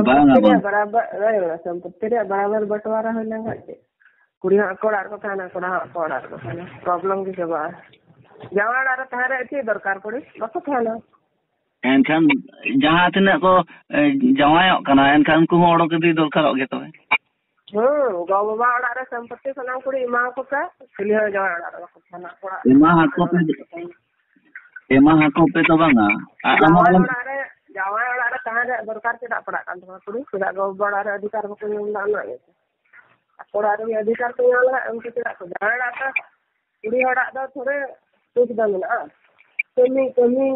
ᱵᱟᱝᱟ, ᱥᱚᱢᱯᱚᱛᱛᱤ ᱨᱮᱭᱟᱜ ᱵᱟᱝ᱾ ᱵᱟᱨᱟᱵᱟᱨ, ᱦᱳᱭ, ᱥᱚᱢᱯᱚᱛᱛᱤ ᱨᱮᱭᱟᱜ ᱵᱟᱨᱟᱵᱟᱨ ᱵᱟᱸᱴᱣᱟᱨᱟ ᱦᱩᱭ ᱞᱮᱱᱠᱷᱟᱱ ᱪᱮᱫ? ᱠᱩᱲᱤ ᱦᱚᱸ ᱟᱠᱚ ᱚᱲᱟᱜ ᱨᱮᱠᱚ ᱛᱟᱦᱮᱱᱟ, ᱠᱚᱲᱟ ᱦᱚᱸ ᱟᱠᱚ ᱚᱲᱟᱜ ᱨᱮᱠᱚ ᱛᱟᱦᱮᱱᱟ, problem ᱜᱮ ᱪᱟᱵᱟᱜᱼᱟ᱾ ᱡᱟᱶᱟᱭ ᱚᱲᱟᱜ ᱨᱮ ᱛᱟᱦᱮᱸ ᱨᱮᱭᱟᱜ ᱪᱮᱫ ᱫᱚᱨᱠᱟᱨ ᱠᱩᱲᱤ? ᱵᱟᱠᱚ ᱛᱟᱦᱮᱱᱟ᱾ ᱮᱱᱠᱷᱟᱱ ᱡᱟᱦᱟᱸ ᱛᱤᱱᱟᱹᱜ ᱠᱚ, ᱮ, ᱡᱟᱶᱟᱭᱚᱜ ᱠᱟᱱᱟ, ᱮᱱᱠᱷᱟᱱ ᱩᱱᱠᱩ ᱦᱚᱸ ᱚᱰᱚᱠ ᱤᱫᱤ ᱫᱚᱨᱠᱟᱨᱚᱜ ᱜᱮ ᱛᱚᱵᱮ᱾ ᱦᱩᱸ, ᱜᱚ ᱵᱟᱵᱟ ᱚᱲᱟᱜ ᱨᱮ ᱥᱚᱢᱯᱚᱛᱛᱤ ᱥᱟᱱᱟᱢ ᱠᱩᱲᱤ ᱮᱢᱟ ᱠᱚ ᱯᱮ, ᱪᱤᱞᱤ ᱦᱚᱸ ᱡᱟᱶᱟᱭ ᱚᱲᱟᱜ ᱨᱮ ᱵᱟᱠᱚ ᱛᱟᱦᱮᱱᱟ, ᱚᱲᱟᱜ ᱮᱢᱟ ᱨᱮ ᱟᱠᱚ ᱯᱮ, ᱛᱟᱦᱮᱱᱟ᱾ ᱮᱢᱟ ᱟᱠᱚ ᱯᱮ ᱛᱚ ᱵᱟᱝᱟ᱾ ᱟ-, ᱟᱢ ᱦᱚᱸ ᱡᱟᱶᱟᱭ ᱟᱞᱚᱢ ᱚᱲᱟᱜ ᱨᱮ, ᱡᱟᱶᱟᱭ ᱚᱲᱟᱜ ᱨᱮ ᱛᱟᱦᱮᱸ ᱨᱮᱭᱟᱜ ᱫᱚᱨᱠᱟᱨ ᱪᱮᱫᱟᱜ ᱯᱟᱲᱟᱜ ᱠᱟᱱ ᱛᱟᱢᱟ ᱠᱩᱲᱤ? ᱪᱮᱫᱟᱜ ᱜᱚ ᱵᱟᱵᱟ ᱚᱲᱟᱜ ᱨᱮ ᱚᱫᱷᱤᱠᱟᱨ ᱵᱟᱠᱚ ᱧᱟᱢ ᱮᱫᱟ? ᱚᱱᱟ ᱜᱮ ᱟᱠᱚ ᱚᱲᱟᱜ ᱨᱮᱜᱮ ᱚᱫᱷᱤᱠᱟᱨ ᱠᱚ ᱧᱟᱢ ᱞᱮᱠᱷᱟᱡ ᱩᱱᱠᱩ ᱪᱮᱫᱟᱜ ᱠᱚ ᱡᱟᱶᱟᱭ ᱚᱲᱟᱜ ᱨᱮ? ᱠᱩᱲᱤ ᱦᱚᱲᱟᱜ ᱫᱚ ᱛᱷᱚᱲᱮ ᱥᱩᱠ ᱫᱚ ᱢᱮᱱᱟᱜᱼᱟ? ᱠᱟᱹᱢᱤ, ᱠᱟᱹᱢᱤ,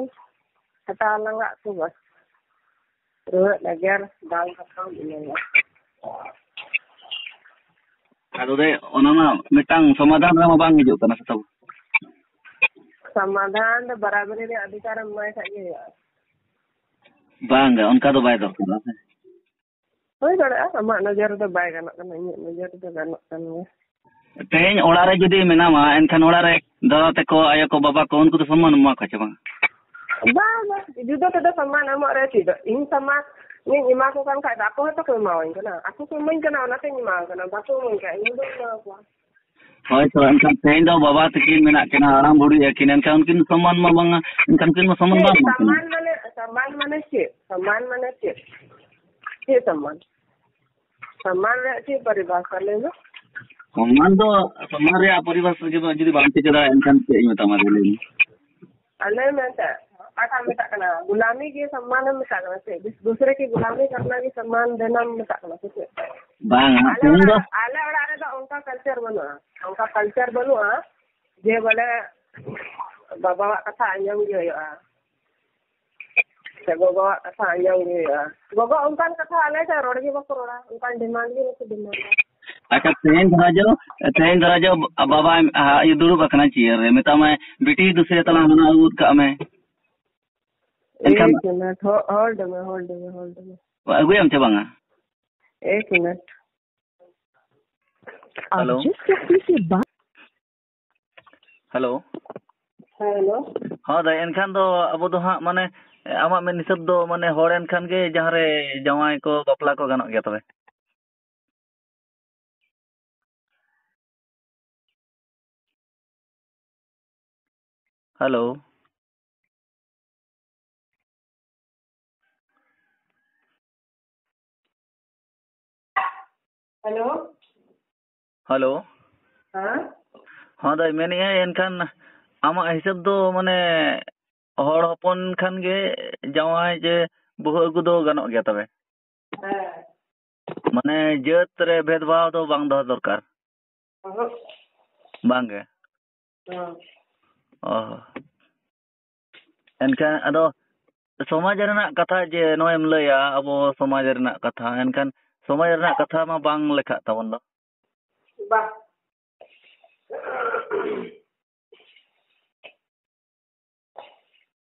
ᱠᱷᱟᱴᱟᱣ ᱞᱟᱸᱜᱟᱜ ᱠᱚ ᱵᱟᱥ᱾ ᱨᱩᱣᱟᱹᱜ ᱞᱮᱜᱮᱨ, ᱫᱟᱞ ᱜᱷᱟᱥᱟᱣ ᱤᱱᱟᱹᱜᱮ᱾ ᱟᱫᱚ ᱫᱮ, ᱚᱱᱟ ᱢᱟ ᱢᱤᱫᱴᱟᱝ ᱥᱚᱢᱟᱫᱷᱟᱱ ᱨᱮᱢᱟ ᱵᱟᱝ ᱦᱤᱡᱩᱜ ᱠᱟᱱᱟ ᱥᱮ ᱛᱟᱵᱚ? ᱥᱚᱢᱟᱫᱷᱟᱱ ᱫᱚ ᱵᱟᱨᱟᱵᱟᱨᱤ ᱨᱮᱭᱟᱜ ᱚᱫᱷᱤᱠᱟᱨ ᱮᱢ ᱮᱢᱟᱭ ᱠᱷᱟᱡ ᱜᱮ ᱦᱩᱭᱩᱜᱼᱟ᱾ ᱵᱟᱝ ᱜᱮ, ᱚᱱᱠᱟ ᱫᱚ ᱵᱟᱭ ᱫᱚᱨᱠᱟᱨᱟ ᱥᱮ᱾ ᱦᱩᱭ ᱫᱟᱲᱮᱭᱟᱜᱼᱟ, ᱟᱢᱟᱜ ᱱᱚᱡᱚᱨ ᱨᱮᱫᱚ ᱵᱟᱭ ᱜᱟᱱᱚᱜ ᱠᱟᱱᱟ, ᱤᱧᱟᱹᱜ ᱱᱚᱡᱚᱨ ᱨᱮᱫᱚ ᱜᱟᱱᱚᱜ ᱠᱟᱱ ᱜᱮᱭᱟ᱾ ᱛᱮᱦᱮᱧ ᱚᱲᱟᱜ ᱨᱮ ᱡᱩᱫᱤ ᱢᱮᱱᱟᱢᱟ, ᱮᱱᱠᱷᱟᱱ ᱚᱲᱟᱜ ᱨᱮ ᱫᱟᱫᱟ ᱛᱟᱠᱚ, ᱟᱭᱳ ᱠᱚ, ᱵᱟᱵᱟ ᱠᱚ, ᱩᱱᱠᱩ ᱫᱚ ᱥᱚᱢᱢᱟᱱ ᱮᱢᱟ ᱠᱚᱣᱟ ᱪᱮ ᱵᱟᱝ? ᱵᱟᱝ, ᱵᱟᱝ, ᱡᱩᱫᱟᱹ ᱛᱮᱫᱚ ᱥᱚᱢᱢᱟᱱ ᱮᱢᱚᱜ ᱨᱮ ᱪᱮᱫ ᱫᱚ? ᱤᱧ ᱥᱚᱢᱢᱟᱱ ᱤᱧ ᱮᱢᱟ ᱠᱚ ᱠᱟᱱ ᱠᱷᱟᱡ ᱫᱚ ᱟᱠᱚ ᱦᱚᱸᱛᱚ ᱠᱚ ᱮᱢᱟᱣᱟᱹᱧ ᱠᱟᱱᱟ᱾ ᱟᱠᱚ ᱠᱚ ᱤᱢᱟᱹᱧ ᱠᱟᱱᱟ, ᱚᱱᱟᱛᱮᱧ ᱮᱢᱟ ᱠᱚ ᱠᱟᱱᱟ᱾ ᱵᱟᱠᱚ ᱤᱢᱟᱹᱧ ᱠᱷᱟᱡ ᱤᱧ ᱫᱚ ᱮᱢᱟ ᱠᱚᱣᱟ᱾ ᱦᱳᱭ ᱛᱚ, ᱮᱱᱠᱷᱟᱱ ᱛᱮᱦᱮᱧ ᱫᱚ ᱵᱟᱵᱟ ᱛᱟᱹᱠᱤᱱ ᱢᱮᱱᱟᱜ ᱠᱤᱱᱟ, ᱦᱟᱲᱟᱢ ᱵᱩᱲᱦᱤ ᱟᱹᱠᱤᱱ, ᱮᱱᱠᱷᱟᱱ ᱩᱱᱠᱤᱱ ᱥᱚᱢᱢᱟᱱ ᱢᱟ ᱵᱟᱝᱟ, ᱮᱱᱠᱷᱟᱱ ᱩᱱᱠᱤᱱ ᱢᱟ ᱥᱚᱢᱢᱟᱱ ᱪᱮᱫ ᱵᱟᱝ ᱮᱢᱟ ᱠᱤᱱᱟ᱾ ᱥᱚᱢᱢᱟᱱ ᱢᱟᱱᱮ, ᱥᱚᱢᱢᱟᱱ ᱢᱟᱱᱮ ᱪᱮᱫ? ᱥᱚᱢᱢᱟᱱ ᱢᱟᱱᱮ ᱪᱮᱫ? ᱪᱮᱫ ᱥᱚᱢᱢᱟᱱ? ᱥᱚᱢᱢᱟᱱ ᱨᱮᱭᱟᱜ ᱪᱮᱫ ᱯᱚᱨᱤᱵᱷᱟᱥᱟ ᱞᱟᱹᱭ ᱢᱮ? ᱥᱚᱢᱢᱟᱱ ᱫᱚ, ᱥᱚᱢᱢᱟᱱ ᱨᱮᱭᱟᱜ ᱯᱚᱨᱤᱵᱷᱟᱥᱟ ᱡᱩᱫᱤ, ᱡᱩᱫᱤ ᱵᱟᱢ ᱴᱷᱤᱠᱟᱹ ᱫᱟᱲᱮᱭᱟᱜᱼᱟ, ᱮᱱᱠᱷᱟᱱ ᱪᱮᱫ ᱤᱧ ᱢᱮᱛᱟᱢᱟ, ᱞᱟᱹᱭ ᱢᱮ? ᱟᱨ ᱞᱟᱹᱭ ᱢᱮ ᱮᱱᱛᱮ, ᱚᱠᱟᱴᱟᱜ ᱢᱮᱛᱟᱜ ᱠᱟᱱᱟ? ᱜᱩᱞᱟᱢᱤ ᱜᱮ ᱥᱚᱢᱢᱟᱱ ᱮᱢ ᱢᱮᱛᱟᱜ ᱠᱟᱱᱟ ᱥᱮ? ᱫᱩᱥᱨᱮ ᱠᱤ ᱜᱩᱞᱟᱢᱤ ᱠᱟᱨᱱᱟ ᱜᱮ ᱥᱚᱢᱢᱟᱱ ᱫᱮᱱᱟᱢ ᱢᱮᱛᱟᱜ ᱠᱟᱱᱟ ᱥᱮ ᱪᱮᱫ? ᱵᱟᱝᱟ, ᱟᱞᱮ ᱛᱮᱦᱮᱧ ᱫᱚ ᱚᱲᱟᱜ, ᱟᱞᱮ ᱚᱲᱟᱜ ᱨᱮᱫᱚ ᱚᱱᱠᱟ culture ᱵᱟᱹᱱᱩᱜᱼᱟ, ᱚᱱᱠᱟ culture ᱵᱟᱹᱱᱩᱜᱼᱟ ᱡᱮ ᱵᱚᱞᱮ ᱵᱟᱵᱟᱣᱟᱜ ᱠᱟᱛᱷᱟ ᱟᱸᱡᱚᱢ ᱜᱮ ᱦᱩᱭᱩᱜᱼᱟ᱾ ᱥᱮ ᱜᱚᱜᱚᱣᱟᱜ ᱠᱟᱛᱷᱟ ᱟᱸᱡᱚᱢ ᱜᱮ ᱦᱩᱭᱩᱜᱼᱟ᱾ ᱜᱚᱜᱚ ᱚᱱᱠᱟᱱ ᱠᱟᱛᱷᱟ ᱟᱞᱮ ᱥᱮᱫ ᱨᱚᱲ ᱜᱮ ᱵᱟᱠᱚ ᱨᱚᱲᱟ, ᱚᱱᱠᱟᱱ demand ᱜᱮ ᱵᱟᱠᱚ demandᱟ᱾ ᱟᱪᱪᱷᱟ, ᱛᱮᱦᱮᱧ ᱫᱷᱟᱨᱟ ᱡᱚ, ᱛᱮᱦᱮᱧ ᱫᱷᱟᱨᱟ ᱡᱚ ᱵᱟᱵᱟ, ᱟ, ᱤᱭᱟᱹ, ᱫᱩᱲᱩᱵ ᱟᱠᱟᱱᱟ chair ᱨᱮ, ᱢᱮᱛᱟᱢᱟᱭ, "ᱵᱤᱴᱤ, ᱫᱩᱥᱨᱟᱹ ᱛᱟᱞᱟᱝ ᱦᱟᱱᱟ ᱟᱹᱜᱩ ᱜᱚᱫ ᱠᱟᱜ ᱢᱮ᱾" ᱮᱱᱠᱷᱟᱱ ᱮᱠ ᱢᱤᱱᱤᱴ, ᱦᱳ-, hold ᱢᱮ, hold ᱢᱮ, hold ᱢᱮ᱾ ᱟᱹᱜᱩᱭᱟᱢ ᱪᱮ ᱵᱟᱝᱟ? ᱮᱠ ᱢᱤᱱᱤᱴ᱾ ᱦᱮᱞᱳ᱾ ᱟᱨ ᱪᱮᱫ ᱠᱚ ᱠᱩᱥᱤ ᱵᱟᱝ? ᱦᱮᱞᱳ᱾ ᱦᱮᱞᱳ᱾ ᱦᱚᱸ ᱫᱟᱹᱭ, ᱮᱱᱠᱷᱟᱱ ᱫᱚ ᱟᱵᱚ ᱫᱚ ᱦᱟᱸᱜ, ᱢᱟᱱᱮ, ᱟᱢᱟᱜ ᱢᱮᱱ ᱦᱤᱥᱟᱹᱵ ᱫᱚ, ᱢᱟᱱᱮ, ᱦᱚᱲ ᱮᱱᱠᱷᱟᱱ ᱜᱮ ᱡᱟᱦᱟᱸ ᱨᱮ ᱡᱟᱶᱟᱭ ᱠᱚ, ᱵᱟᱯᱞᱟ ᱠᱚ ᱜᱟᱱᱚᱜ ᱜᱮᱭᱟ ᱛᱚᱵᱮ? ᱦᱮᱞᱳ᱾ ᱦᱮᱞᱳ᱾ ᱦᱮᱞᱳ᱾ ᱦᱮᱸ? ᱦᱚᱸ ᱫᱟᱹᱭ, ᱢᱮᱱᱮᱫ ᱟᱹᱧ, ᱮᱱᱠᱷᱟᱱ ᱟᱢᱟᱜ ᱦᱤᱥᱟᱹᱵ ᱫᱚ, ᱢᱟᱱᱮ, ᱦᱚᱲ ᱦᱚᱯᱚᱱ ᱠᱷᱟᱱ ᱜᱮ ᱡᱟᱶᱟᱭ ᱡᱮ ᱵᱟᱹᱦᱩ ᱟᱹᱜᱩ ᱫᱚ ᱜᱟᱱᱚᱜ ᱜᱮᱭᱟ ᱛᱚᱵᱮ? ᱦᱮᱸ᱾ ᱢᱟᱱᱮ, ᱡᱟᱹᱛ ᱨᱮ ᱵᱷᱮᱫᱽ ᱵᱷᱟᱣ ᱫᱚ ᱵᱟᱝ ᱫᱚᱦᱚ ᱫᱚᱨᱠᱟᱨ? ᱚᱦᱚᱸᱜ᱾ ᱵᱟᱝ ᱜᱮ? ᱦᱮᱸ᱾ ᱚ᱾ ᱮᱱᱠᱷᱟᱱ ᱟᱫᱚ ᱥᱚᱢᱟᱡᱽ ᱨᱮᱱᱟᱜ ᱠᱟᱛᱷᱟ ᱡᱮ ᱱᱚᱜᱼᱚᱭ ᱮᱢ ᱞᱟᱹᱭᱟ, ᱟᱵᱚ ᱥᱚᱢᱟᱡᱽ ᱨᱮᱱᱟᱜ ᱠᱟᱛᱷᱟ, ᱮᱱᱠᱷᱟᱱ ᱥᱚᱢᱟᱡᱽ ᱨᱮᱱᱟᱜ ᱠᱟᱛᱷᱟ ᱢᱟ ᱵᱟᱝ ᱞᱮᱠᱷᱟᱜ ᱛᱟᱵᱚᱱ ᱫᱚ᱾ ᱵᱟ᱾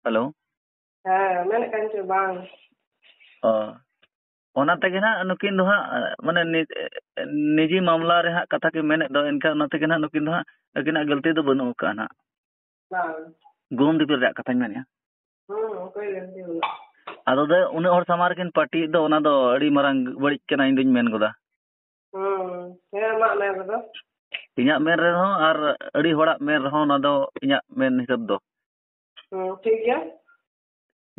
ᱦᱮᱞᱳ᱾ ᱦᱮᱸ, ᱢᱮᱱᱮᱫ ᱠᱟᱱ ᱪᱚ ᱵᱟᱝ᱾ ᱚ, ᱚᱱᱟ ᱛᱮᱜᱮ ᱱᱟᱜ ᱱᱩᱠᱤᱱ ᱫᱚ ᱦᱟᱸᱜ, ᱢᱟᱱᱮ, ᱱᱤ-, ᱱᱤᱡᱤ ᱢᱟᱢᱞᱟ ᱨᱮ ᱦᱟᱸᱜ ᱠᱟᱛᱷᱟ ᱠᱤᱱ ᱢᱮᱱᱮᱫ ᱫᱚ, ᱮᱱᱠᱷᱟᱱ ᱚᱱᱟ ᱛᱮᱜᱮ ᱱᱟᱜ ᱱᱩᱠᱤᱱ ᱫᱚ ᱦᱟᱸᱜ ᱟᱹᱠᱤᱱᱟᱜ ᱜᱟᱹᱞᱛᱤ ᱫᱚ ᱵᱟᱹᱱᱩᱜ ᱟᱠᱟᱫᱼᱟ ᱱᱟᱜ᱾ ᱵᱟᱝ᱾ ᱜᱩᱱ ᱫᱤᱯᱤᱞ ᱨᱮᱭᱟᱜ ᱠᱟᱛᱷᱟᱧ ᱢᱮᱱᱮᱫᱼᱟ᱾ ᱦᱩᱸ, ᱚᱠᱚᱭ ᱜᱟᱹᱞᱛᱤ ᱵᱟᱹᱱᱩᱜ᱾ ᱟᱫᱚ ᱫᱚ ᱩᱱᱟᱹᱜ ᱦᱚᱲ ᱥᱟᱢᱟᱝ ᱨᱮᱠᱤᱱ ᱯᱟᱹᱴᱤᱭᱮᱫ ᱫᱚ, ᱚᱱᱟ ᱫᱚ ᱟᱹᱰᱤ ᱢᱟᱨᱟᱝ ᱵᱟᱹᱲᱤᱡ ᱠᱟᱱᱟ, ᱤᱧ ᱫᱩᱧ ᱢᱮᱱ ᱜᱚᱫᱟ᱾ ᱦᱩᱸ, ᱦᱮᱸ, ᱟᱢᱟᱜ ᱢᱮᱱ ᱨᱮᱫᱚ᱾ ᱤᱧᱟᱹᱜ ᱢᱮᱱ ᱨᱮᱦᱚᱸ ᱟᱨ ᱟᱹᱰᱤ ᱦᱚᱲᱟᱜ ᱢᱮᱱ ᱨᱮᱦᱚᱸ, ᱚᱱᱟ ᱫᱚ ᱤᱧᱟᱹᱜ ᱢᱮᱱ ᱦᱤᱥᱟᱹᱵ ᱫᱚ᱾ ᱦᱩᱸ, ᱴᱷᱤᱠ ᱜᱮᱭᱟ᱾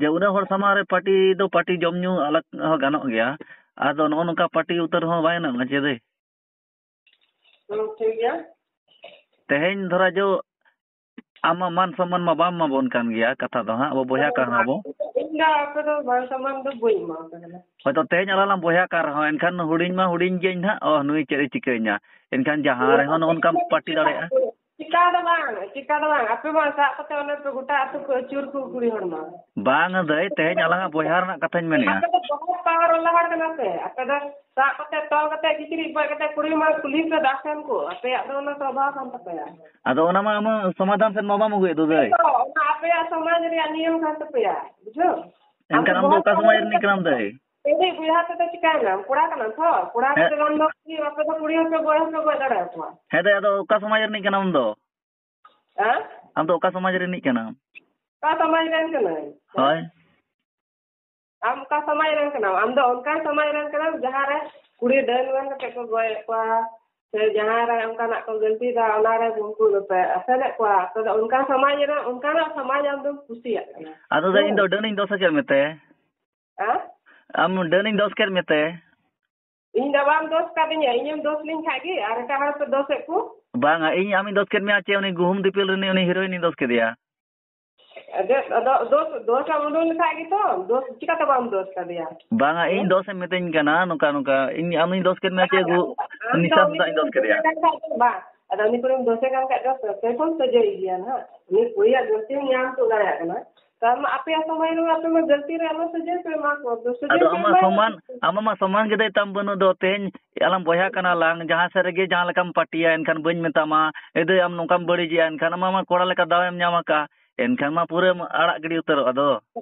ᱡᱮ ᱩᱱᱟᱹᱜ ᱦᱚᱲ ᱥᱟᱢᱟᱝ ᱨᱮ ᱯᱟᱨᱴᱤ ᱫᱚ ᱯᱟᱨᱴᱤ ᱡᱚᱢ ᱧᱩ ᱟᱞᱟᱜᱽ ᱦᱚᱸ ᱜᱟᱱᱚᱜ ᱜᱮᱭᱟ, ᱟᱫᱚ ᱱᱚᱜᱼᱚ ᱱᱚᱝᱠᱟ ᱯᱟᱨᱴᱤ ᱩᱛᱟᱹᱨ ᱦᱚᱸ ᱵᱟᱭ ᱜᱟᱱᱚᱜᱼᱟ ᱪᱮ ᱫᱟᱹᱭ? ᱦᱩᱸ, ᱴᱷᱤᱠ ᱜᱮᱭᱟ᱾ ᱛᱮᱦᱮᱧ ᱫᱷᱚᱨᱟ ᱡᱚ ᱟᱢ ᱢᱟ ᱢᱟᱱ ᱥᱚᱢᱢᱟᱱ ᱢᱟ ᱵᱟᱢ ᱮᱢᱟᱵᱚᱱ ᱠᱟᱱ ᱜᱮᱭᱟ, ᱠᱟᱛᱷᱟ ᱫᱚ ᱦᱟᱸᱜ ᱟᱵᱚ ᱵᱚᱭᱦᱟ ᱠᱟᱱ ᱨᱮᱦᱚᱸ ᱵᱚ᱾ ᱤᱧ ᱫᱚ ᱟᱯᱮ ᱫᱚ ᱢᱟᱱ ᱥᱚᱢᱢᱟᱱ ᱫᱚ ᱵᱟᱹᱧ ᱮᱢᱟ ᱯᱮ ᱠᱟᱱᱟ᱾ ᱦᱳᱭᱛᱳ ᱛᱮᱦᱮᱧ ᱟᱞᱟᱝ ᱞᱟᱝ ᱵᱚᱭᱦᱟ ᱠᱟᱱ ᱨᱮᱦᱚᱸ, ᱮᱱᱠᱷᱟᱱ ᱦᱩᱰᱤᱧ ᱢᱟ ᱦᱩᱰᱤᱧ ᱜᱮᱧ ᱱᱟᱦᱟᱜ, ᱚ, ᱱᱩᱭ ᱪᱮᱫ ᱮ ᱪᱤᱠᱟᱹᱧᱟ? ᱮᱱᱠᱷᱟᱱ ᱡᱟᱦᱟᱸ ᱨᱮᱦᱚᱸ ᱱᱚᱜᱼᱚ ᱱᱚᱝᱠᱟᱢ ᱯᱟᱨᱴᱤ ᱫᱟᱲᱮᱭᱟᱜᱼᱟ᱾ ᱪᱤᱠᱟ ᱫᱚ ᱵᱟᱝ, ᱪᱤᱠᱟ ᱫᱚ ᱵᱟᱝ, ᱟᱯᱮ ᱢᱟ ᱥᱟᱵ ᱠᱟᱛᱮ ᱚᱱᱮ ᱯᱮ ᱜᱚᱴᱟ ᱟᱹᱛᱩ ᱠᱚ ᱟᱹᱪᱩᱨ ᱠᱚ ᱠᱩᱲᱤ ᱦᱚᱲ ᱢᱟ᱾ ᱵᱟᱝ ᱫᱟᱹᱭ, ᱛᱮᱦᱮᱧ ᱟᱞᱟᱝᱟᱜ ᱵᱚᱭᱦᱟ ᱨᱮᱱᱟᱜ ᱠᱟᱛᱷᱟᱧ ᱢᱮᱱᱮᱜᱼᱟ᱾ ᱟᱯᱮ ᱫᱚ ᱵᱚᱦᱚᱛ ᱯᱟᱣᱟᱨ ᱵᱟᱞᱟ ᱦᱚᱲ ᱠᱟᱱᱟ ᱯᱮ᱾ ᱟᱯᱮ ᱫᱚ ᱥᱟᱵ ᱠᱟᱛᱮ ᱛᱚᱞ ᱠᱟᱛᱮ ᱠᱤᱪᱨᱤᱡ ᱵᱚᱡ ᱠᱟᱛᱮ ᱠᱩᱲᱤ ᱢᱟ ᱠᱩᱞᱦᱤ ᱯᱮ ᱫᱟᱥᱮᱱ ᱠᱚ᱾ ᱟᱯᱮᱭᱟᱜ ᱫᱚ ᱚᱱᱟ ᱥᱚᱵᱷᱟᱣ ᱠᱟᱱ ᱛᱟᱯᱮᱭᱟ᱾ ᱟᱫᱚ ᱚᱱᱟ ᱢᱟ ᱟᱢᱟᱜ ᱥᱚᱢᱟᱫᱷᱟᱱ ᱥᱮᱫ ᱢᱟ ᱵᱟᱢ ᱟᱹᱜᱩᱭᱮᱫ ᱫᱚ ᱫᱟᱹᱭ᱾ ᱦᱮᱸ ᱛᱚ, ᱚᱱᱟ ᱟᱯᱮᱭᱟᱜ ᱥᱚᱢᱟᱡᱽ ᱨᱮᱭᱟᱜ ᱱᱤᱭᱚᱢ ᱠᱟᱱ ᱛᱟᱯᱮᱭᱟ, ᱵᱩᱡᱷᱟᱹᱣ? ᱮᱱᱠᱷᱟᱱ ᱟᱢ ᱫᱚ ᱵᱚᱦᱚᱛ ᱚᱠᱟ ᱯᱟᱣᱟᱨ ᱥᱚᱢᱟᱡᱽ ᱨᱤᱱᱤᱡ ᱠᱟᱱᱟᱢ ᱫᱟᱹᱭ? ᱠᱟᱹᱴᱤᱡ ᱵᱚᱭᱦᱟ ᱛᱮᱫᱚ ᱪᱤᱠᱟᱹᱭᱮᱱᱟᱢ? ᱠᱚᱲᱟ ᱠᱟᱱᱟᱢ ᱛᱚ? ᱠᱚᱲᱟ ᱦᱮᱸ᱾ ᱠᱟᱛᱮ ᱵᱟᱢ ᱫᱚᱦᱚ ᱠᱮᱫᱮᱭᱟ, ᱟᱯᱮ ᱫᱚ ᱠᱩᱲᱤ ᱦᱚᱯᱮ ᱜᱚᱡ ᱦᱚᱯᱮ ᱜᱚᱡ ᱫᱟᱲᱮᱭᱟᱠᱚᱣᱟ᱾ ᱦᱮᱸ ᱫᱟᱹᱭ, ᱟᱫᱚ ᱚᱠᱟ ᱥᱚᱢᱟᱡᱽ ᱨᱤᱱᱤᱡ ᱠᱟᱱᱟᱢ ᱟᱢ ᱫᱚ? ᱦᱮᱸ? ᱟᱢ ᱫᱚ ᱚᱠᱟ ᱥᱚᱢᱟᱡᱽ ᱨᱤᱱᱤᱡ ᱠᱟᱱᱟᱢ? ᱚᱠᱟ ᱥᱚᱢᱟᱡᱽ ᱨᱮᱱ ᱠᱟᱱᱟᱭ? ᱦᱳᱭ᱾ ᱟᱢ ᱚᱠᱟ ᱥᱚᱢᱟᱡᱽ ᱨᱮᱱ ᱠᱟᱱᱟᱢ? ᱟᱢ ᱫᱚ ᱚᱱᱠᱟᱱ ᱥᱚᱢᱟᱡᱽ ᱨᱮᱱ ᱠᱟᱱᱟᱢ ᱡᱟᱦᱟᱸ ᱨᱮ ᱠᱩᱲᱤ ᱰᱟᱹᱱ ᱢᱮᱱ ᱠᱟᱛᱮ ᱠᱚ ᱜᱚᱡᱮᱫ ᱠᱚᱣᱟ, ᱥᱮ ᱡᱟᱦᱟᱸ ᱨᱮ ᱚᱱᱠᱟᱱᱟᱜ ᱠᱚ ᱜᱟᱹᱞᱛᱤᱭᱮᱫᱟ, ᱚᱱᱟ ᱨᱮ ᱩᱱᱠᱩ ᱫᱚᱯᱮ ᱟᱥᱮᱱᱮᱫ ᱠᱚᱣᱟ᱾ ᱟᱯᱮ ᱫᱚ ᱚᱱᱠᱟᱱ ᱥᱚᱢᱟᱡᱽ ᱨᱮ, ᱚᱱᱠᱟᱱᱟᱜ ᱥᱚᱢᱟᱡᱽ ᱟᱢ ᱫᱚᱢ ᱠᱩᱥᱤᱭᱟᱜ ᱠᱟᱱᱟ᱾ ᱟᱫᱚ ᱫᱟ, ᱤᱧ ᱫᱚ ᱰᱟᱹᱱᱤᱧ ᱫᱚᱥ ᱟᱠᱟᱫ ᱢᱮᱛᱮ᱾ ᱦᱮᱸ? ᱟᱢ ᱰᱟᱹᱱᱤᱧ ᱫᱚᱥ ᱠᱮᱫ ᱢᱮᱛᱮ᱾ ᱤᱧ ᱫᱚ ᱵᱟᱢ ᱫᱚᱥ ᱠᱟᱫᱤᱧᱟ, ᱤᱧᱮᱢ ᱫᱚᱥ ᱞᱤᱧ ᱠᱷᱟᱡ ᱜᱮ ᱟᱨ ᱮᱴᱟᱜ ᱦᱚᱲ ᱯᱮ ᱫᱚᱥᱮᱫ ᱠᱚ᱾ ᱵᱟᱝᱟ, ᱤᱧ ᱟᱢᱤᱧ ᱫᱚᱥ ᱠᱮᱫ ᱢᱮᱭᱟ ᱪᱮ ᱩᱱᱤ ᱜᱩᱦᱩᱢ ᱫᱤᱯᱤᱞ ᱨᱤᱱᱤᱡ ᱩᱱᱤ ᱦᱤᱨᱳᱭᱤᱱᱤᱧ ᱫᱚᱥ ᱠᱮᱫᱮᱭᱟ? ᱟᱫᱚ, ᱟᱫᱚ ᱫᱚᱥ, ᱫᱚᱥ ᱟᱢ ᱩᱰᱩᱝ ᱞᱮᱠᱷᱟᱡ ᱜᱮᱛᱚ, ᱫᱚᱥ ᱪᱤᱠᱟᱛᱮ ᱵᱟᱢ ᱫᱚᱥ ᱠᱟᱫᱮᱭᱟ? ᱵᱟᱝᱟ, ᱤᱧ ᱦᱮᱸ? ᱫᱚᱥ ᱮᱢ ᱢᱤᱛᱟᱹᱧ ᱠᱟᱱᱟ, ᱱᱚᱝᱠᱟ, ᱱᱚᱝᱠᱟ, ᱤᱧ ᱟᱢᱤᱧ ᱫᱚᱥ ᱠᱮᱫ ᱢᱮᱭᱟ ᱪᱮ ᱟᱢ ᱫᱚ ᱱᱤᱥᱟ ᱩᱱᱤ ᱥᱟᱞᱟᱜ ᱤᱧ ᱫᱚᱥ ᱠᱩᱲᱤᱢ ᱠᱮᱫᱮᱭᱟ? ᱫᱚᱥᱮ ᱠᱟᱱ ᱠᱷᱟᱡ ᱫᱚ ᱵᱟᱝ, ᱟᱫᱚ ᱩᱱᱤ ᱠᱩᱲᱤᱢ ᱫᱚᱥᱮ ᱠᱟᱱ ᱠᱷᱟᱡ ᱫᱚ ᱥᱮ ᱠᱷᱚᱱ ᱥᱟᱹᱡᱟᱹᱭ ᱜᱮᱭᱟ ᱱᱟᱦᱟᱜ, ᱩᱱᱤ ᱠᱩᱲᱤᱭᱟᱜ ᱜᱟᱹᱞᱛᱤ ᱧᱟᱢ ᱛᱚ ᱫᱟᱲᱮᱭᱟᱜ ᱠᱟᱱᱟ᱾ ᱛᱚ ᱟᱢ ᱟᱯᱮᱭᱟᱜ ᱥᱚᱢᱚᱭ ᱨᱮ ᱟᱯᱮ ᱢᱟ ᱜᱟᱹᱞᱛᱤ ᱨᱮ ᱟᱞᱚ ᱥᱟᱹᱡᱟᱹᱭ ᱯᱮ ᱮᱢᱟ ᱠᱚᱣᱟ, ᱫᱚ ᱥᱟᱹᱡᱟᱹᱭ ᱟᱫᱚ ᱯᱮ ᱟᱢᱟᱜ ᱮᱢᱟᱭᱟ᱾ ᱥᱚᱢᱟᱱ, ᱟᱢᱟᱜ ᱢᱟ ᱥᱚᱢᱟᱱ ᱜᱮ ᱫᱟᱹᱭ ᱛᱟᱢ ᱵᱟᱹᱱᱩᱜ ᱫᱚ᱾ ᱛᱮᱦᱮᱧ ᱟᱞᱟᱝ ᱵᱚᱭᱦᱟ ᱠᱟᱱᱟ ᱞᱟᱝ, ᱡᱟᱦᱟᱸ ᱥᱮᱫ ᱨᱮᱜᱮ ᱡᱟᱦᱟᱸ ᱞᱮᱠᱟᱢ ᱯᱟᱹᱴᱤᱭᱟ, ᱮᱱᱠᱷᱟᱱ ᱵᱟᱹᱧ ᱢᱮᱛᱟᱢᱟ, "ᱮ ᱫᱟᱹᱭ, ᱟᱢ ᱱᱚᱝᱠᱟᱢ ᱵᱟᱹᱲᱤᱡᱮᱜᱼᱟ", ᱮᱱᱠᱷᱟᱱ ᱟᱢᱟᱜ ᱢᱟ ᱠᱚᱲᱟ ᱞᱮᱠᱟ ᱫᱟᱣ ᱮᱢ ᱧᱟᱢ ᱟᱠᱟᱫ, ᱮᱱᱠᱷᱟᱱ ᱢᱟ ᱯᱩᱨᱟᱹᱢ ᱟᱲᱟᱜ ᱜᱤᱰᱤ ᱩᱛᱟᱹᱨᱚᱜᱼᱟ ᱫᱚ᱾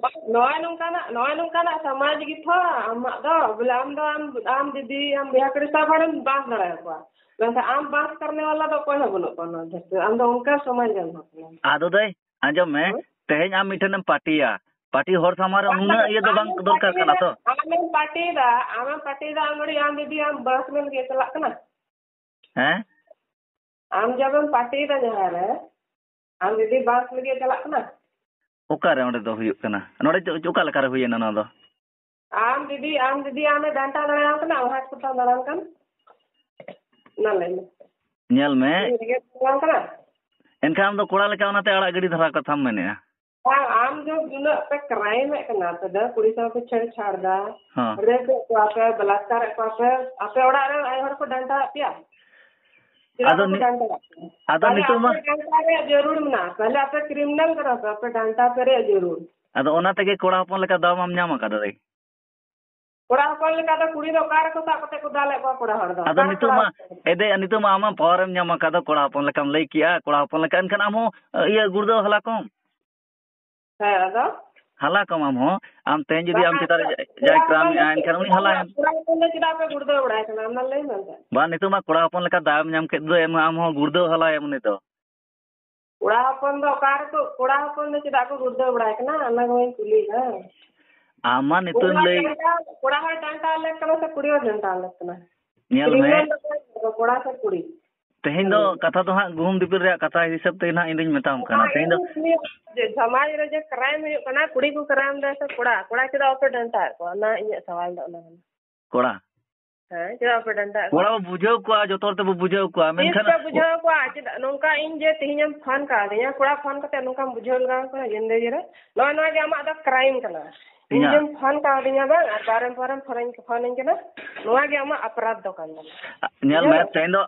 ᱱᱚᱜᱼᱚᱭ ᱱᱚᱝᱠᱟᱱᱟᱜ, ᱱᱚᱜᱼᱚᱭ ᱱᱚᱝᱠᱟᱱᱟᱜ ᱥᱚᱢᱟᱡᱽ ᱜᱮ ᱛᱷᱚ ᱟᱢᱟᱜ ᱫᱚ, ᱵᱚᱞᱮ ᱟᱢ ᱫᱚ ᱟᱢ, ᱟᱢ ᱫᱤᱫᱤ, ᱟᱢ ᱵᱚᱭᱦᱟ ᱠᱩᱲᱤ ᱥᱟᱶ ᱦᱚᱲᱮᱢ ᱵᱟᱥ ᱫᱟᱲᱮᱭᱟᱠᱚᱣᱟ, ᱢᱮᱱᱠᱷᱟᱱ ᱟᱢ ᱵᱟᱥ ᱠᱟᱨᱱᱮ ᱣᱟᱞᱟ ᱫᱚ ᱚᱠᱚᱭ ᱦᱚᱸ ᱵᱟᱹᱱᱩᱜ ᱠᱚᱣᱟ ᱱᱚᱣᱟ ᱫᱷᱟᱹᱨᱛᱤ ᱨᱮ᱾ ᱟᱢ ᱫᱚ ᱚᱱᱠᱟ ᱥᱚᱢᱟᱡᱽ ᱨᱮᱱ ᱦᱚᱲ ᱠᱟᱱᱟᱢ᱾ ᱟᱫᱚ ᱫᱟᱹᱭ, ᱟᱸᱡᱚᱢ ᱢᱮ, ᱦᱮᱸ? ᱛᱮᱦᱮᱧ ᱟᱢ ᱢᱤᱫᱴᱷᱮᱱᱮᱢ ᱯᱟᱹᱴᱤᱭᱟ, ᱯᱟᱹᱴᱤ ᱦᱚᱲ ᱥᱟᱢᱟᱝ ᱨᱮ ᱟᱢ ᱱᱩᱱᱟᱹᱜ ᱤᱭᱟᱹ ᱫᱚ ᱵᱟᱝ ᱟᱢᱮᱢ ᱫᱚᱨᱠᱟᱨ ᱠᱟᱱᱟ ᱯᱟᱹᱴᱤᱭᱮᱫᱟ, ᱛᱚ᱾ ᱟᱢᱮᱢ ᱯᱟᱹᱴᱤᱭᱮᱫᱟ, ᱟᱢᱮᱢ ᱯᱟᱹᱴᱤᱭᱮᱫᱟ, ᱟᱢ ᱟᱹᱰᱤ, ᱟᱢ ᱫᱤᱫᱤ, ᱟᱢ ᱵᱟᱥ ᱢᱮᱱ ᱜᱮ ᱪᱟᱞᱟᱜ ᱠᱟᱱᱟ᱾ ᱦᱮᱸ? ᱟᱢ ᱡᱟᱵᱮᱢ ᱯᱟᱹᱴᱤᱭᱮᱫᱟ ᱡᱟᱦᱟᱸ ᱨᱮ, ᱟᱢ ᱫᱤᱫᱤ ᱵᱟᱥ ᱞᱟᱹᱜᱤᱫ ᱪᱟᱞᱟᱜ ᱠᱟᱱᱟ᱾ ᱚᱠᱟᱨᱮ ᱚᱸᱰᱮ ᱫᱚ ᱦᱩᱭᱩᱜ ᱠᱟᱱᱟ? ᱱᱚᱰᱮ ᱪᱮ-, ᱚᱠᱟ ᱞᱮᱠᱟᱨᱮ ᱦᱩᱭᱮᱱᱟ ᱱᱚᱣᱟ ᱫᱚ? ᱟᱢ ᱫᱤᱫᱤ, ᱟᱢ ᱫᱤᱫᱤ, ᱟᱢᱮ ᱰᱟᱱᱴᱟ ᱫᱟᱲᱮᱭᱟᱢ ᱠᱟᱱᱟ, ᱟᱢ ᱦᱟᱥᱯᱟᱛᱟᱞ ᱫᱟᱬᱟᱱ ᱠᱟᱱ᱾ ᱢᱟ ᱞᱟᱹᱭ ᱢᱮ᱾ ᱧᱮᱞ ᱢᱮ᱾ ᱤᱧ ᱨᱮᱸᱜᱮᱡ ᱡᱟᱞᱟᱢ ᱠᱟᱱᱟ᱾ ᱮᱱᱠᱷᱟᱱ ᱟᱢ ᱫᱚ ᱠᱚᱲᱟ ᱞᱮᱠᱟ ᱚᱱᱟᱛᱮ ᱟᱲᱟᱜ ᱜᱤᱰᱤ ᱫᱷᱟᱨᱟ ᱠᱟᱛᱷᱟᱢ ᱢᱮᱱᱮᱜᱼᱟ᱾ ᱟᱨ ᱟᱢ ᱫᱚ ᱩᱱᱟᱹᱜ ᱯᱮ ᱠᱨᱟᱭᱤᱢ ᱮᱫ ᱠᱟᱱᱟ, ᱟᱯᱮ ᱫᱚ ᱠᱩᱲᱤ ᱥᱟᱶ ᱯᱮ ᱪᱷᱮᱲᱪᱷᱟᱲ ᱫᱟ, ᱦᱚᱸ᱾ ᱨᱮᱯ ᱮᱫ ᱠᱚᱣᱟ ᱯᱮ, ᱵᱟᱞᱟᱛᱠᱟᱨ ᱮᱫ ᱠᱚᱣᱟ ᱯᱮ, ᱟᱯᱮ ᱚᱲᱟᱜ ᱨᱮ ᱟᱭᱳ ᱦᱚᱲ ᱠᱚ ᱰᱟᱱᱴᱟ ᱟᱫ ᱯᱮᱭᱟ? ᱪᱮᱫᱟᱜ ᱟᱫᱚ ᱵᱟᱠᱚ ᱱᱤ-, ᱰᱟᱱᱴᱟ ᱟᱫ ᱯᱮᱭᱟ? ᱟᱫᱚ ᱛᱟᱦᱞᱮ ᱱᱤᱛᱚᱜ ᱟᱯᱮ ᱢᱟ ᱰᱟᱱᱴᱟ ᱨᱮᱭᱟᱜ ᱡᱟᱹᱨᱩᱲ ᱢᱮᱱᱟᱜᱼᱟ, ᱛᱟᱦᱞᱮ ᱟᱯᱮ ᱠᱨᱤᱢᱤᱱᱟᱞ ᱠᱟᱱᱟ ᱯᱮ, ᱟᱯᱮ ᱰᱟᱱᱴᱟ ᱯᱮ ᱨᱮᱭᱟᱜ ᱡᱟᱹᱨᱩᱲ᱾ ᱟᱫᱚ ᱚᱱᱟ ᱛᱮᱜᱮ ᱠᱚᱲᱟ ᱦᱚᱯᱚᱱ ᱞᱮᱠᱟ ᱫᱟᱣ ᱢᱟᱢ ᱧᱟᱢ ᱟᱠᱟᱫᱟ ᱨᱮ᱾ ᱠᱚᱲᱟ ᱦᱚᱯᱚᱱ ᱞᱮᱠᱟ ᱫᱚ ᱠᱩᱲᱤ ᱫᱚ ᱚᱠᱟ ᱨᱮᱠᱚ ᱥᱟᱵ ᱠᱟᱛᱮ ᱠᱚ ᱫᱟᱞᱮᱫ ᱠᱚᱣᱟ ᱠᱚᱲᱟ ᱦᱚᱲ ᱫᱚ? ᱟᱫᱚ ᱚᱠᱟ ᱨᱮ ᱱᱤᱛᱚᱜ ᱠᱚᱲᱟ ᱢᱟ, ᱦᱚᱯᱚᱱ? ᱮᱫᱮ, ᱱᱤᱛᱚᱜ ᱢᱟ ᱟᱢᱟᱜ ᱯᱟᱣᱟᱨᱮᱢ ᱧᱟᱢ ᱟᱠᱟᱫᱟ, ᱠᱚᱲᱟ ᱦᱚᱯᱚᱱ ᱞᱮᱠᱟᱢ ᱞᱟᱹᱭ ᱠᱮᱜᱼᱟ, ᱠᱚᱲᱟ ᱦᱚᱯᱚᱱ ᱞᱮᱠᱟ, ᱮᱱᱠᱷᱟᱱ ᱟᱢ ᱦᱚᱸ, ᱤᱭᱟᱹ, ᱜᱩᱲᱫᱟᱹᱣ ᱦᱟᱞᱟ ᱠᱚᱢ᱾ ᱦᱮᱸ, ᱟᱫᱚ? ᱦᱟᱞᱟ ᱠᱚᱢ ᱟᱢ ᱦᱚᱸ᱾ ᱟᱢ ᱛᱮᱦᱮᱧ ᱡᱩᱫᱤ ᱟᱢ ᱵᱟᱝ, ᱪᱮᱛᱟᱱ ᱨᱮ ᱡᱟ-, ᱡᱟᱭ ᱠᱨᱟᱢ ᱮᱜᱼᱟ, ᱮᱱᱠᱷᱟᱱ ᱩᱱᱤ ᱦᱟᱞᱟᱭᱮᱢ᱾ ᱠᱚᱲᱟ ᱦᱚᱯᱚᱱ ᱫᱚ ᱪᱮᱫᱟᱜ ᱯᱮ ᱜᱩᱲᱫᱟᱹᱣ ᱵᱟᱲᱟᱭ ᱠᱟᱱᱟ? ᱚᱱᱟ ᱞᱟᱹᱭ ᱢᱮ ᱟᱢ ᱛᱮ᱾ ᱵᱟᱝ, ᱱᱤᱛᱚᱜ ᱢᱟ ᱠᱚᱲᱟ ᱦᱚᱯᱚᱱ ᱞᱮᱠᱟ ᱫᱟᱣᱮᱢ ᱧᱟᱢ ᱠᱮᱫ ᱫᱚ, ᱮᱢ ᱟᱢ ᱦᱚᱸ ᱜᱩᱲᱫᱟᱹᱣ ᱦᱟᱞᱟᱭᱮᱢ ᱩᱱᱤ ᱫᱚ᱾ ᱠᱚᱲᱟ ᱦᱚᱯᱚᱱ ᱫᱚ ᱚᱠᱟ ᱨᱮᱠᱚ, ᱠᱚᱲᱟ ᱦᱚᱯᱚᱱ ᱫᱚ ᱪᱮᱫᱟᱜ ᱠᱚ ᱜᱩᱲᱫᱟᱹ ᱵᱟᱲᱟᱭ ᱠᱟᱱᱟ, ᱚᱱᱟ ᱜᱮ ᱵᱟᱹᱧ ᱠᱩᱞᱤᱭᱮᱫᱟ᱾ ᱟᱢ ᱢᱟ ᱱᱤᱛᱚᱜ ᱠᱚᱲᱟ ᱮᱢ ᱞᱟᱹᱭ ᱰᱟᱱᱴᱟ, ᱠᱚᱲᱟ ᱦᱚᱲ ᱰᱟᱱᱴᱟ ᱞᱮᱠ ᱠᱟᱱᱟ ᱥᱮ ᱠᱩᱲᱤ ᱦᱚᱲ ᱰᱟᱱᱴᱟ ᱞᱮᱠ ᱠᱟᱱᱟ? ᱧᱮᱞ ᱢᱮ᱾ ᱠᱨᱤᱢᱤᱱᱟᱞ ᱫᱚ ᱚᱠᱚᱭ ᱠᱟᱱᱟ? ᱠᱚᱲᱟ ᱥᱮ ᱠᱩᱲᱤ? ᱛᱮᱦᱮᱧ ᱫᱚ ᱦᱩᱸ᱾ ᱠᱟᱛᱷᱟ ᱫᱚ ᱦᱟᱸᱜ ᱜᱩᱦᱩᱢ ᱫᱤᱯᱤᱞ ᱨᱮᱭᱟᱜ ᱠᱟᱛᱷᱟ ᱦᱤᱥᱟᱹᱵ ᱛᱮ ᱱᱟᱦᱟᱜ ᱤᱧ ᱫᱩᱧ ᱢᱮᱛᱟᱢ ᱠᱟᱱᱟ᱾ ᱚᱱᱟ ᱛᱮᱦᱮᱧ ᱫᱚ ᱜᱮ ᱠᱩᱞᱤ, ᱡᱮ ᱥᱚᱢᱟᱡᱽ ᱨᱮ ᱡᱮ ᱠᱨᱟᱭᱤᱢ ᱦᱩᱭᱩᱜ ᱠᱟᱱᱟ, ᱠᱩᱲᱤ ᱠᱚ ᱠᱨᱟᱭᱤᱢ ᱫᱟ ᱥᱮ ᱠᱚᱲᱟ? ᱠᱚᱲᱟ ᱪᱮᱫᱟᱜ ᱵᱟᱯᱮ ᱰᱟᱱᱴᱟᱭᱮᱫ ᱠᱚᱣᱟ? ᱚᱱᱟ ᱤᱧᱟᱹᱜ ᱥᱟᱣᱟᱞ ᱫᱚ ᱚᱱᱟ ᱠᱟᱱᱟ᱾ ᱠᱚᱲᱟ? ᱦᱮᱸ, ᱪᱮᱫᱟᱜ ᱵᱟᱯᱮ ᱰᱟᱱᱴᱟᱭᱮᱫ ᱠᱚᱣᱟ? ᱠᱚᱲᱟ ᱵᱚ ᱵᱩᱡᱷᱟᱹᱣ ᱠᱚᱣᱟ, ᱡᱚᱛᱚ ᱦᱚᱲ ᱛᱮᱵᱚ ᱵᱩᱡᱷᱟᱹᱣ ᱠᱚᱣᱟ, ᱛᱤᱥ ᱢᱮᱱᱠᱷᱟᱱ ᱯᱮ ᱵᱩᱡᱷᱟᱹᱣ ᱠᱚᱣᱟ? ᱪᱮᱫᱟᱜ ᱱᱚᱝᱠᱟ ᱤᱧ ᱡᱮ ᱛᱮᱦᱮᱧᱮᱢ ᱯᱷᱳᱱ ᱠᱟᱣᱫᱤᱧᱟ, ᱠᱚᱲᱟ ᱯᱷᱳᱱ ᱠᱟᱛᱮ ᱱᱚᱝᱠᱟᱢ ᱵᱩᱡᱷᱟᱹᱣ ᱞᱮᱱᱟ ᱠᱟᱱᱟ ᱡᱤᱱᱫᱮᱜᱤ ᱨᱮ? ᱱᱚᱜᱼᱚᱭ ᱱᱚᱣᱟ ᱜᱮ ᱟᱢᱟᱜ ᱫᱚ ᱠᱨᱟᱭᱤᱢ ᱠᱟᱱᱟ᱾ ᱤᱧ ᱤᱧᱟᱹᱜ? ᱡᱮᱢ ᱯᱷᱳᱱ ᱠᱟᱣᱫᱤᱧᱟ ᱵᱟᱝ, ᱟᱨ ᱵᱟᱨᱮᱢ ᱵᱟᱨᱮᱢ ᱯᱷᱳᱱᱟᱹᱧ, ᱯᱷᱳᱱᱟᱹᱧ ᱠᱟᱱᱟ, ᱱᱚᱣᱟ ᱜᱮ ᱟᱢᱟᱜ ᱟᱯᱨᱟᱫᱷ ᱫᱚ ᱠᱟᱱ ᱛᱟᱢᱟ᱾ ᱧᱮᱞ ᱢᱮ, ᱵᱩᱡᱷᱟᱹᱣ? ᱛᱮᱦᱮᱧ ᱫᱚ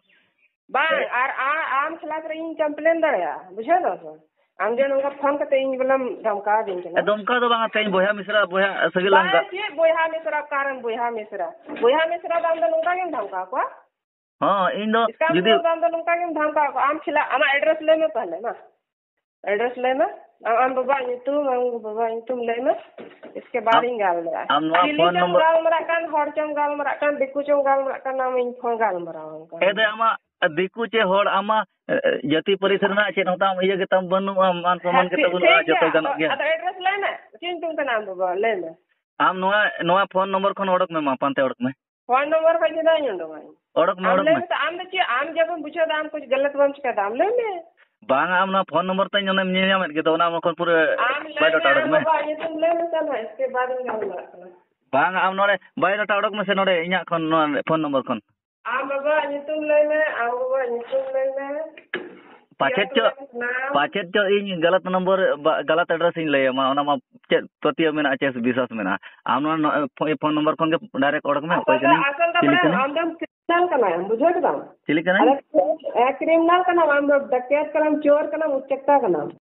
ᱵᱟᱝ, ᱟᱨ ᱟ-, ᱟᱢ ᱠᱷᱤᱞᱟᱯ ᱨᱮ ᱤᱧ ᱠᱚᱢᱯᱞᱮᱱ ᱫᱟᱲᱮᱭᱟᱜᱼᱟ, ᱵᱩᱡᱷᱟᱹᱣ ᱫᱟᱢ ᱥᱮ ᱵᱟᱝ? ᱟᱢ ᱡᱮ ᱱᱚᱝᱠᱟ ᱯᱷᱳᱱ ᱠᱟᱛᱮ ᱤᱧ ᱵᱚᱞᱮᱢ ᱫᱷᱟᱢᱠᱟᱣ ᱫᱤᱧ ᱠᱟᱱᱟ᱾ ᱮ, ᱫᱷᱚᱢᱠᱟᱣ ᱫᱚ ᱵᱟᱝᱟ, ᱛᱮᱦᱮᱧ ᱵᱚᱭᱦᱟ ᱢᱤᱥᱨᱟ, ᱵᱚᱭᱦᱟ ᱥᱟᱹᱜᱟᱹᱭ ᱞᱟᱝ ᱵᱟᱝ, ᱜᱟ- ᱪᱮᱫ ᱵᱚᱭᱦᱟ ᱢᱤᱥᱨᱟ, ᱚᱠᱟᱨᱮᱱ ᱵᱚᱭᱦᱟ ᱢᱤᱥᱨᱟ? ᱵᱚᱭᱦᱟ ᱢᱤᱥᱨᱟ ᱫᱚ ᱟᱢ ᱫᱚ ᱱᱚᱝᱠᱟ ᱜᱮᱢ ᱫᱷᱟᱢᱠᱟᱣ ᱠᱚᱣᱟ? ᱦᱚᱸ, ᱤᱧ ᱫᱚ ᱮᱥᱠᱟᱢ ᱡᱩᱫᱤ ᱫᱚ ᱟᱢ ᱫᱚ ᱱᱚᱝᱠᱟ ᱜᱮᱢ ᱫᱷᱟᱢᱠᱟᱣ ᱠᱚᱣᱟ᱾ ᱟᱢ ᱠᱷᱤᱞᱟᱯ, ᱟᱢᱟᱜ ᱮᱰᱨᱮᱥ ᱞᱟᱹᱭ ᱢᱮ ᱛᱟᱦᱞᱮ, ᱢᱟ᱾ ᱮᱰᱨᱮᱥ ᱞᱟᱹᱭ ᱢᱮ᱾ ᱟᱢ, ᱟᱢ ᱵᱟᱵᱟᱣᱟᱜ ᱧᱩᱛᱩᱢ, ᱟᱢ ᱵᱟᱵᱟᱣᱟᱜ ᱧᱩᱛᱩᱢ ᱞᱟᱹᱭ ᱢᱮ᱾ ᱤᱥᱠᱮ ᱵᱟᱫ ᱟᱢ, ᱤᱧ ᱜᱟᱞᱢᱟᱨᱟᱜᱼᱟ᱾ ᱟᱢ ᱱᱚᱣᱟ ᱪᱤᱞᱤ ᱯᱷᱳᱱ ᱪᱚᱢ ᱱᱚᱢᱵᱚᱨ ᱜᱟᱞᱢᱟᱨᱟᱜ ᱠᱟᱱ, ᱦᱚᱲ ᱪᱚᱢ ᱜᱟᱞᱢᱟᱨᱟᱜ ᱠᱟᱱ, ᱫᱤᱠᱩ ᱪᱚᱢ ᱜᱟᱞᱢᱟᱨᱟᱜ ᱠᱟᱱ, ᱟᱢ ᱤᱧ ᱯᱷᱳᱱ ᱜᱟᱞᱢᱟᱨᱟᱣ ᱟᱢ ᱠᱟᱱᱟ᱾ ᱮ ᱫᱮ, ᱟᱢᱟᱜ ᱫᱤᱠᱩ ᱪᱮ ᱦᱚᱲ, ᱟᱢᱟᱜ, ᱮ, ᱮ, ᱡᱟᱹᱛᱤ ᱯᱟᱹᱨᱤᱥ ᱨᱮᱱᱟᱜ ᱪᱮᱫ ᱦᱚᱸ ᱛᱟᱢ ᱤᱭᱟᱹ ᱜᱮ ᱛᱟᱢ ᱵᱟᱹᱱᱩᱜᱼᱟ, ᱢᱟᱱ ᱥᱚᱢᱢᱟᱱ ᱦᱮᱸ, ᱜᱮ ᱴᱷᱤᱠ, ᱛᱟᱵᱚᱱ ᱴᱷᱤᱠ ᱚᱲᱟᱜ ᱡᱚᱛᱚ ᱜᱮᱭᱟ᱾ ᱜᱟᱱᱚᱜ ᱜᱮᱭᱟ᱾ ᱟᱫᱚ ᱮᱰᱨᱮᱥ ᱞᱟᱹᱭ ᱢᱮ, ᱪᱮᱫ ᱧᱩᱛᱩᱢ ᱠᱟᱱᱟ ᱟᱢ ᱵᱟᱵᱟ? ᱞᱟᱹᱭ ᱢᱮ᱾ ᱟᱢ ᱱᱚᱣᱟ, ᱱᱚᱣᱟ ᱯᱷᱳᱱ ᱱᱚᱢᱵᱚᱨ ᱠᱷᱚᱱ ᱚᱰᱚᱠ ᱢᱮ, ᱢᱟ ᱯᱟᱱᱛᱮ ᱚᱰᱚᱠ ᱢᱮ᱾ ᱯᱷᱳᱱ ᱱᱚᱢᱵᱚᱨ ᱠᱷᱚᱱ ᱪᱮᱫᱟᱜ ᱤᱧ ᱚᱰᱚᱠᱟ? ᱚᱰᱚᱠ ᱢᱮ, ᱟᱢ ᱚᱰᱚᱠ ᱞᱟᱹᱭ ᱢᱮ᱾ ᱢᱮ ᱛᱚ, ᱟᱢ ᱫᱚ ᱪᱮᱫ, ᱟᱢ ᱡᱮ ᱵᱟᱢ ᱵᱩᱡᱷᱟᱹᱣ ᱫᱟ, ᱟᱢ ᱠᱩᱪ ᱜᱟᱞᱟᱛ ᱵᱟᱢ ᱪᱤᱠᱟᱹᱭ ᱫᱟ, ᱟᱢ ᱞᱟᱹᱭ ᱢᱮ᱾ ᱵᱟᱝ, ᱟᱢ ᱱᱚᱣᱟ ᱯᱷᱳᱱ ᱱᱚᱢᱵᱚᱨ ᱛᱟᱧ ᱚᱱᱮᱢ ᱧᱮᱞ ᱧᱟᱢᱮᱫ ᱜᱮ ᱫᱚ, ᱚᱱᱟ ᱠᱷᱚᱱ ᱯᱩᱨᱟᱹ ᱟᱢ ᱞᱟᱹᱭ ᱵᱟᱭᱳᱰᱟᱴᱟ ᱢᱮ, ᱚᱰᱚᱠ ᱟᱢ ᱢᱮ᱾ ᱵᱟᱵᱟᱣᱟᱜ ᱧᱩᱛᱩᱢ ᱞᱟᱹᱭ ᱢᱮ ᱥᱮ, ᱱᱟᱦᱟᱜ ᱤᱥᱠᱮ ᱵᱟᱫ ᱤᱧ ᱜᱟᱞᱢᱟᱨᱟᱜ ᱠᱟᱱᱟ᱾ ᱵᱟᱝ, ᱟᱢ ᱱᱚᱰᱮ ᱵᱟᱭᱳᱰᱟᱴᱟ ᱚᱰᱚᱠ ᱢᱮᱥᱮ, ᱱᱚᱰᱮ ᱤᱧᱟᱹᱜ ᱠᱷᱚᱱ, ᱱᱚᱣᱟ ᱯᱷᱳᱱ ᱱᱚᱢᱵᱚᱨ ᱠᱷᱚᱱ᱾ ᱟᱢ ᱵᱟᱵᱟᱣᱟᱜ ᱧᱩᱛᱩᱢ ᱞᱟᱹᱭ ᱢᱮ, ᱟᱢ ᱵᱟᱵᱟᱣᱟᱜ ᱧᱩᱛᱩᱢ ᱞᱟᱹᱭ ᱢᱮ᱾ ᱯᱟᱪᱮᱫ ᱪᱚ, ᱪᱮᱫ ᱠᱟᱱᱟᱢ? ᱯᱟᱪᱮᱫ ᱪᱚ ᱤᱧ ᱜᱟᱞᱟᱛ ᱱᱚᱢᱵᱚᱨ, ᱵᱟ-, ᱜᱟᱞᱟᱛ ᱮᱰᱨᱮᱥ ᱤᱧ ᱞᱟᱹᱭ ᱟᱢᱟ, ᱚᱱᱟ ᱢᱟ ᱪᱮᱫ ᱯᱟᱹᱛᱭᱟᱹᱣ ᱢᱮᱱᱟᱜᱼᱟ, ᱪᱮ ᱵᱤᱥᱣᱟᱥ ᱢᱮᱱᱟᱜᱼᱟ? ᱟᱢ ᱱᱚᱣᱟ ᱱᱚ-, ᱯᱷᱳ-, ᱯᱷᱳᱱ ᱱᱚᱢᱵᱚᱨ ᱠᱷᱚᱱ ᱜᱮ ᱰᱟᱭᱨᱮᱠᱴ ᱚᱰᱚᱠ ᱢᱮ, ᱚᱠᱚᱭ ᱟᱥᱚᱞ ᱫᱚ, ᱠᱟᱹᱱᱟᱹᱧ, ᱟᱥᱚᱞ ᱫᱚ ᱪᱤᱞᱤ ᱵᱟᱲᱟᱭᱟᱢ, ᱠᱟᱹᱱᱟᱹᱧ? ᱟᱢ ᱫᱚᱢ ᱠᱨᱤᱢᱤᱱᱟᱞ ᱠᱟᱱᱟᱢ, ᱵᱩᱡᱷᱟᱹᱣ ᱠᱮᱫᱟᱢ? ᱪᱤᱞᱤ ᱠᱟᱹᱱᱟᱹᱧ? ᱟᱞᱮ, ᱮ, ᱠᱨᱤᱢᱤᱱᱟᱞ ᱠᱟᱱᱟᱢ, ᱟᱢ ᱫᱚ ᱰᱟᱠᱮᱛ ᱠᱟᱱᱟᱢ, ᱪᱳᱨ ᱠᱟᱱᱟᱢ, ᱩᱪᱪᱟᱠᱛᱟ ᱠᱟᱱᱟᱢ᱾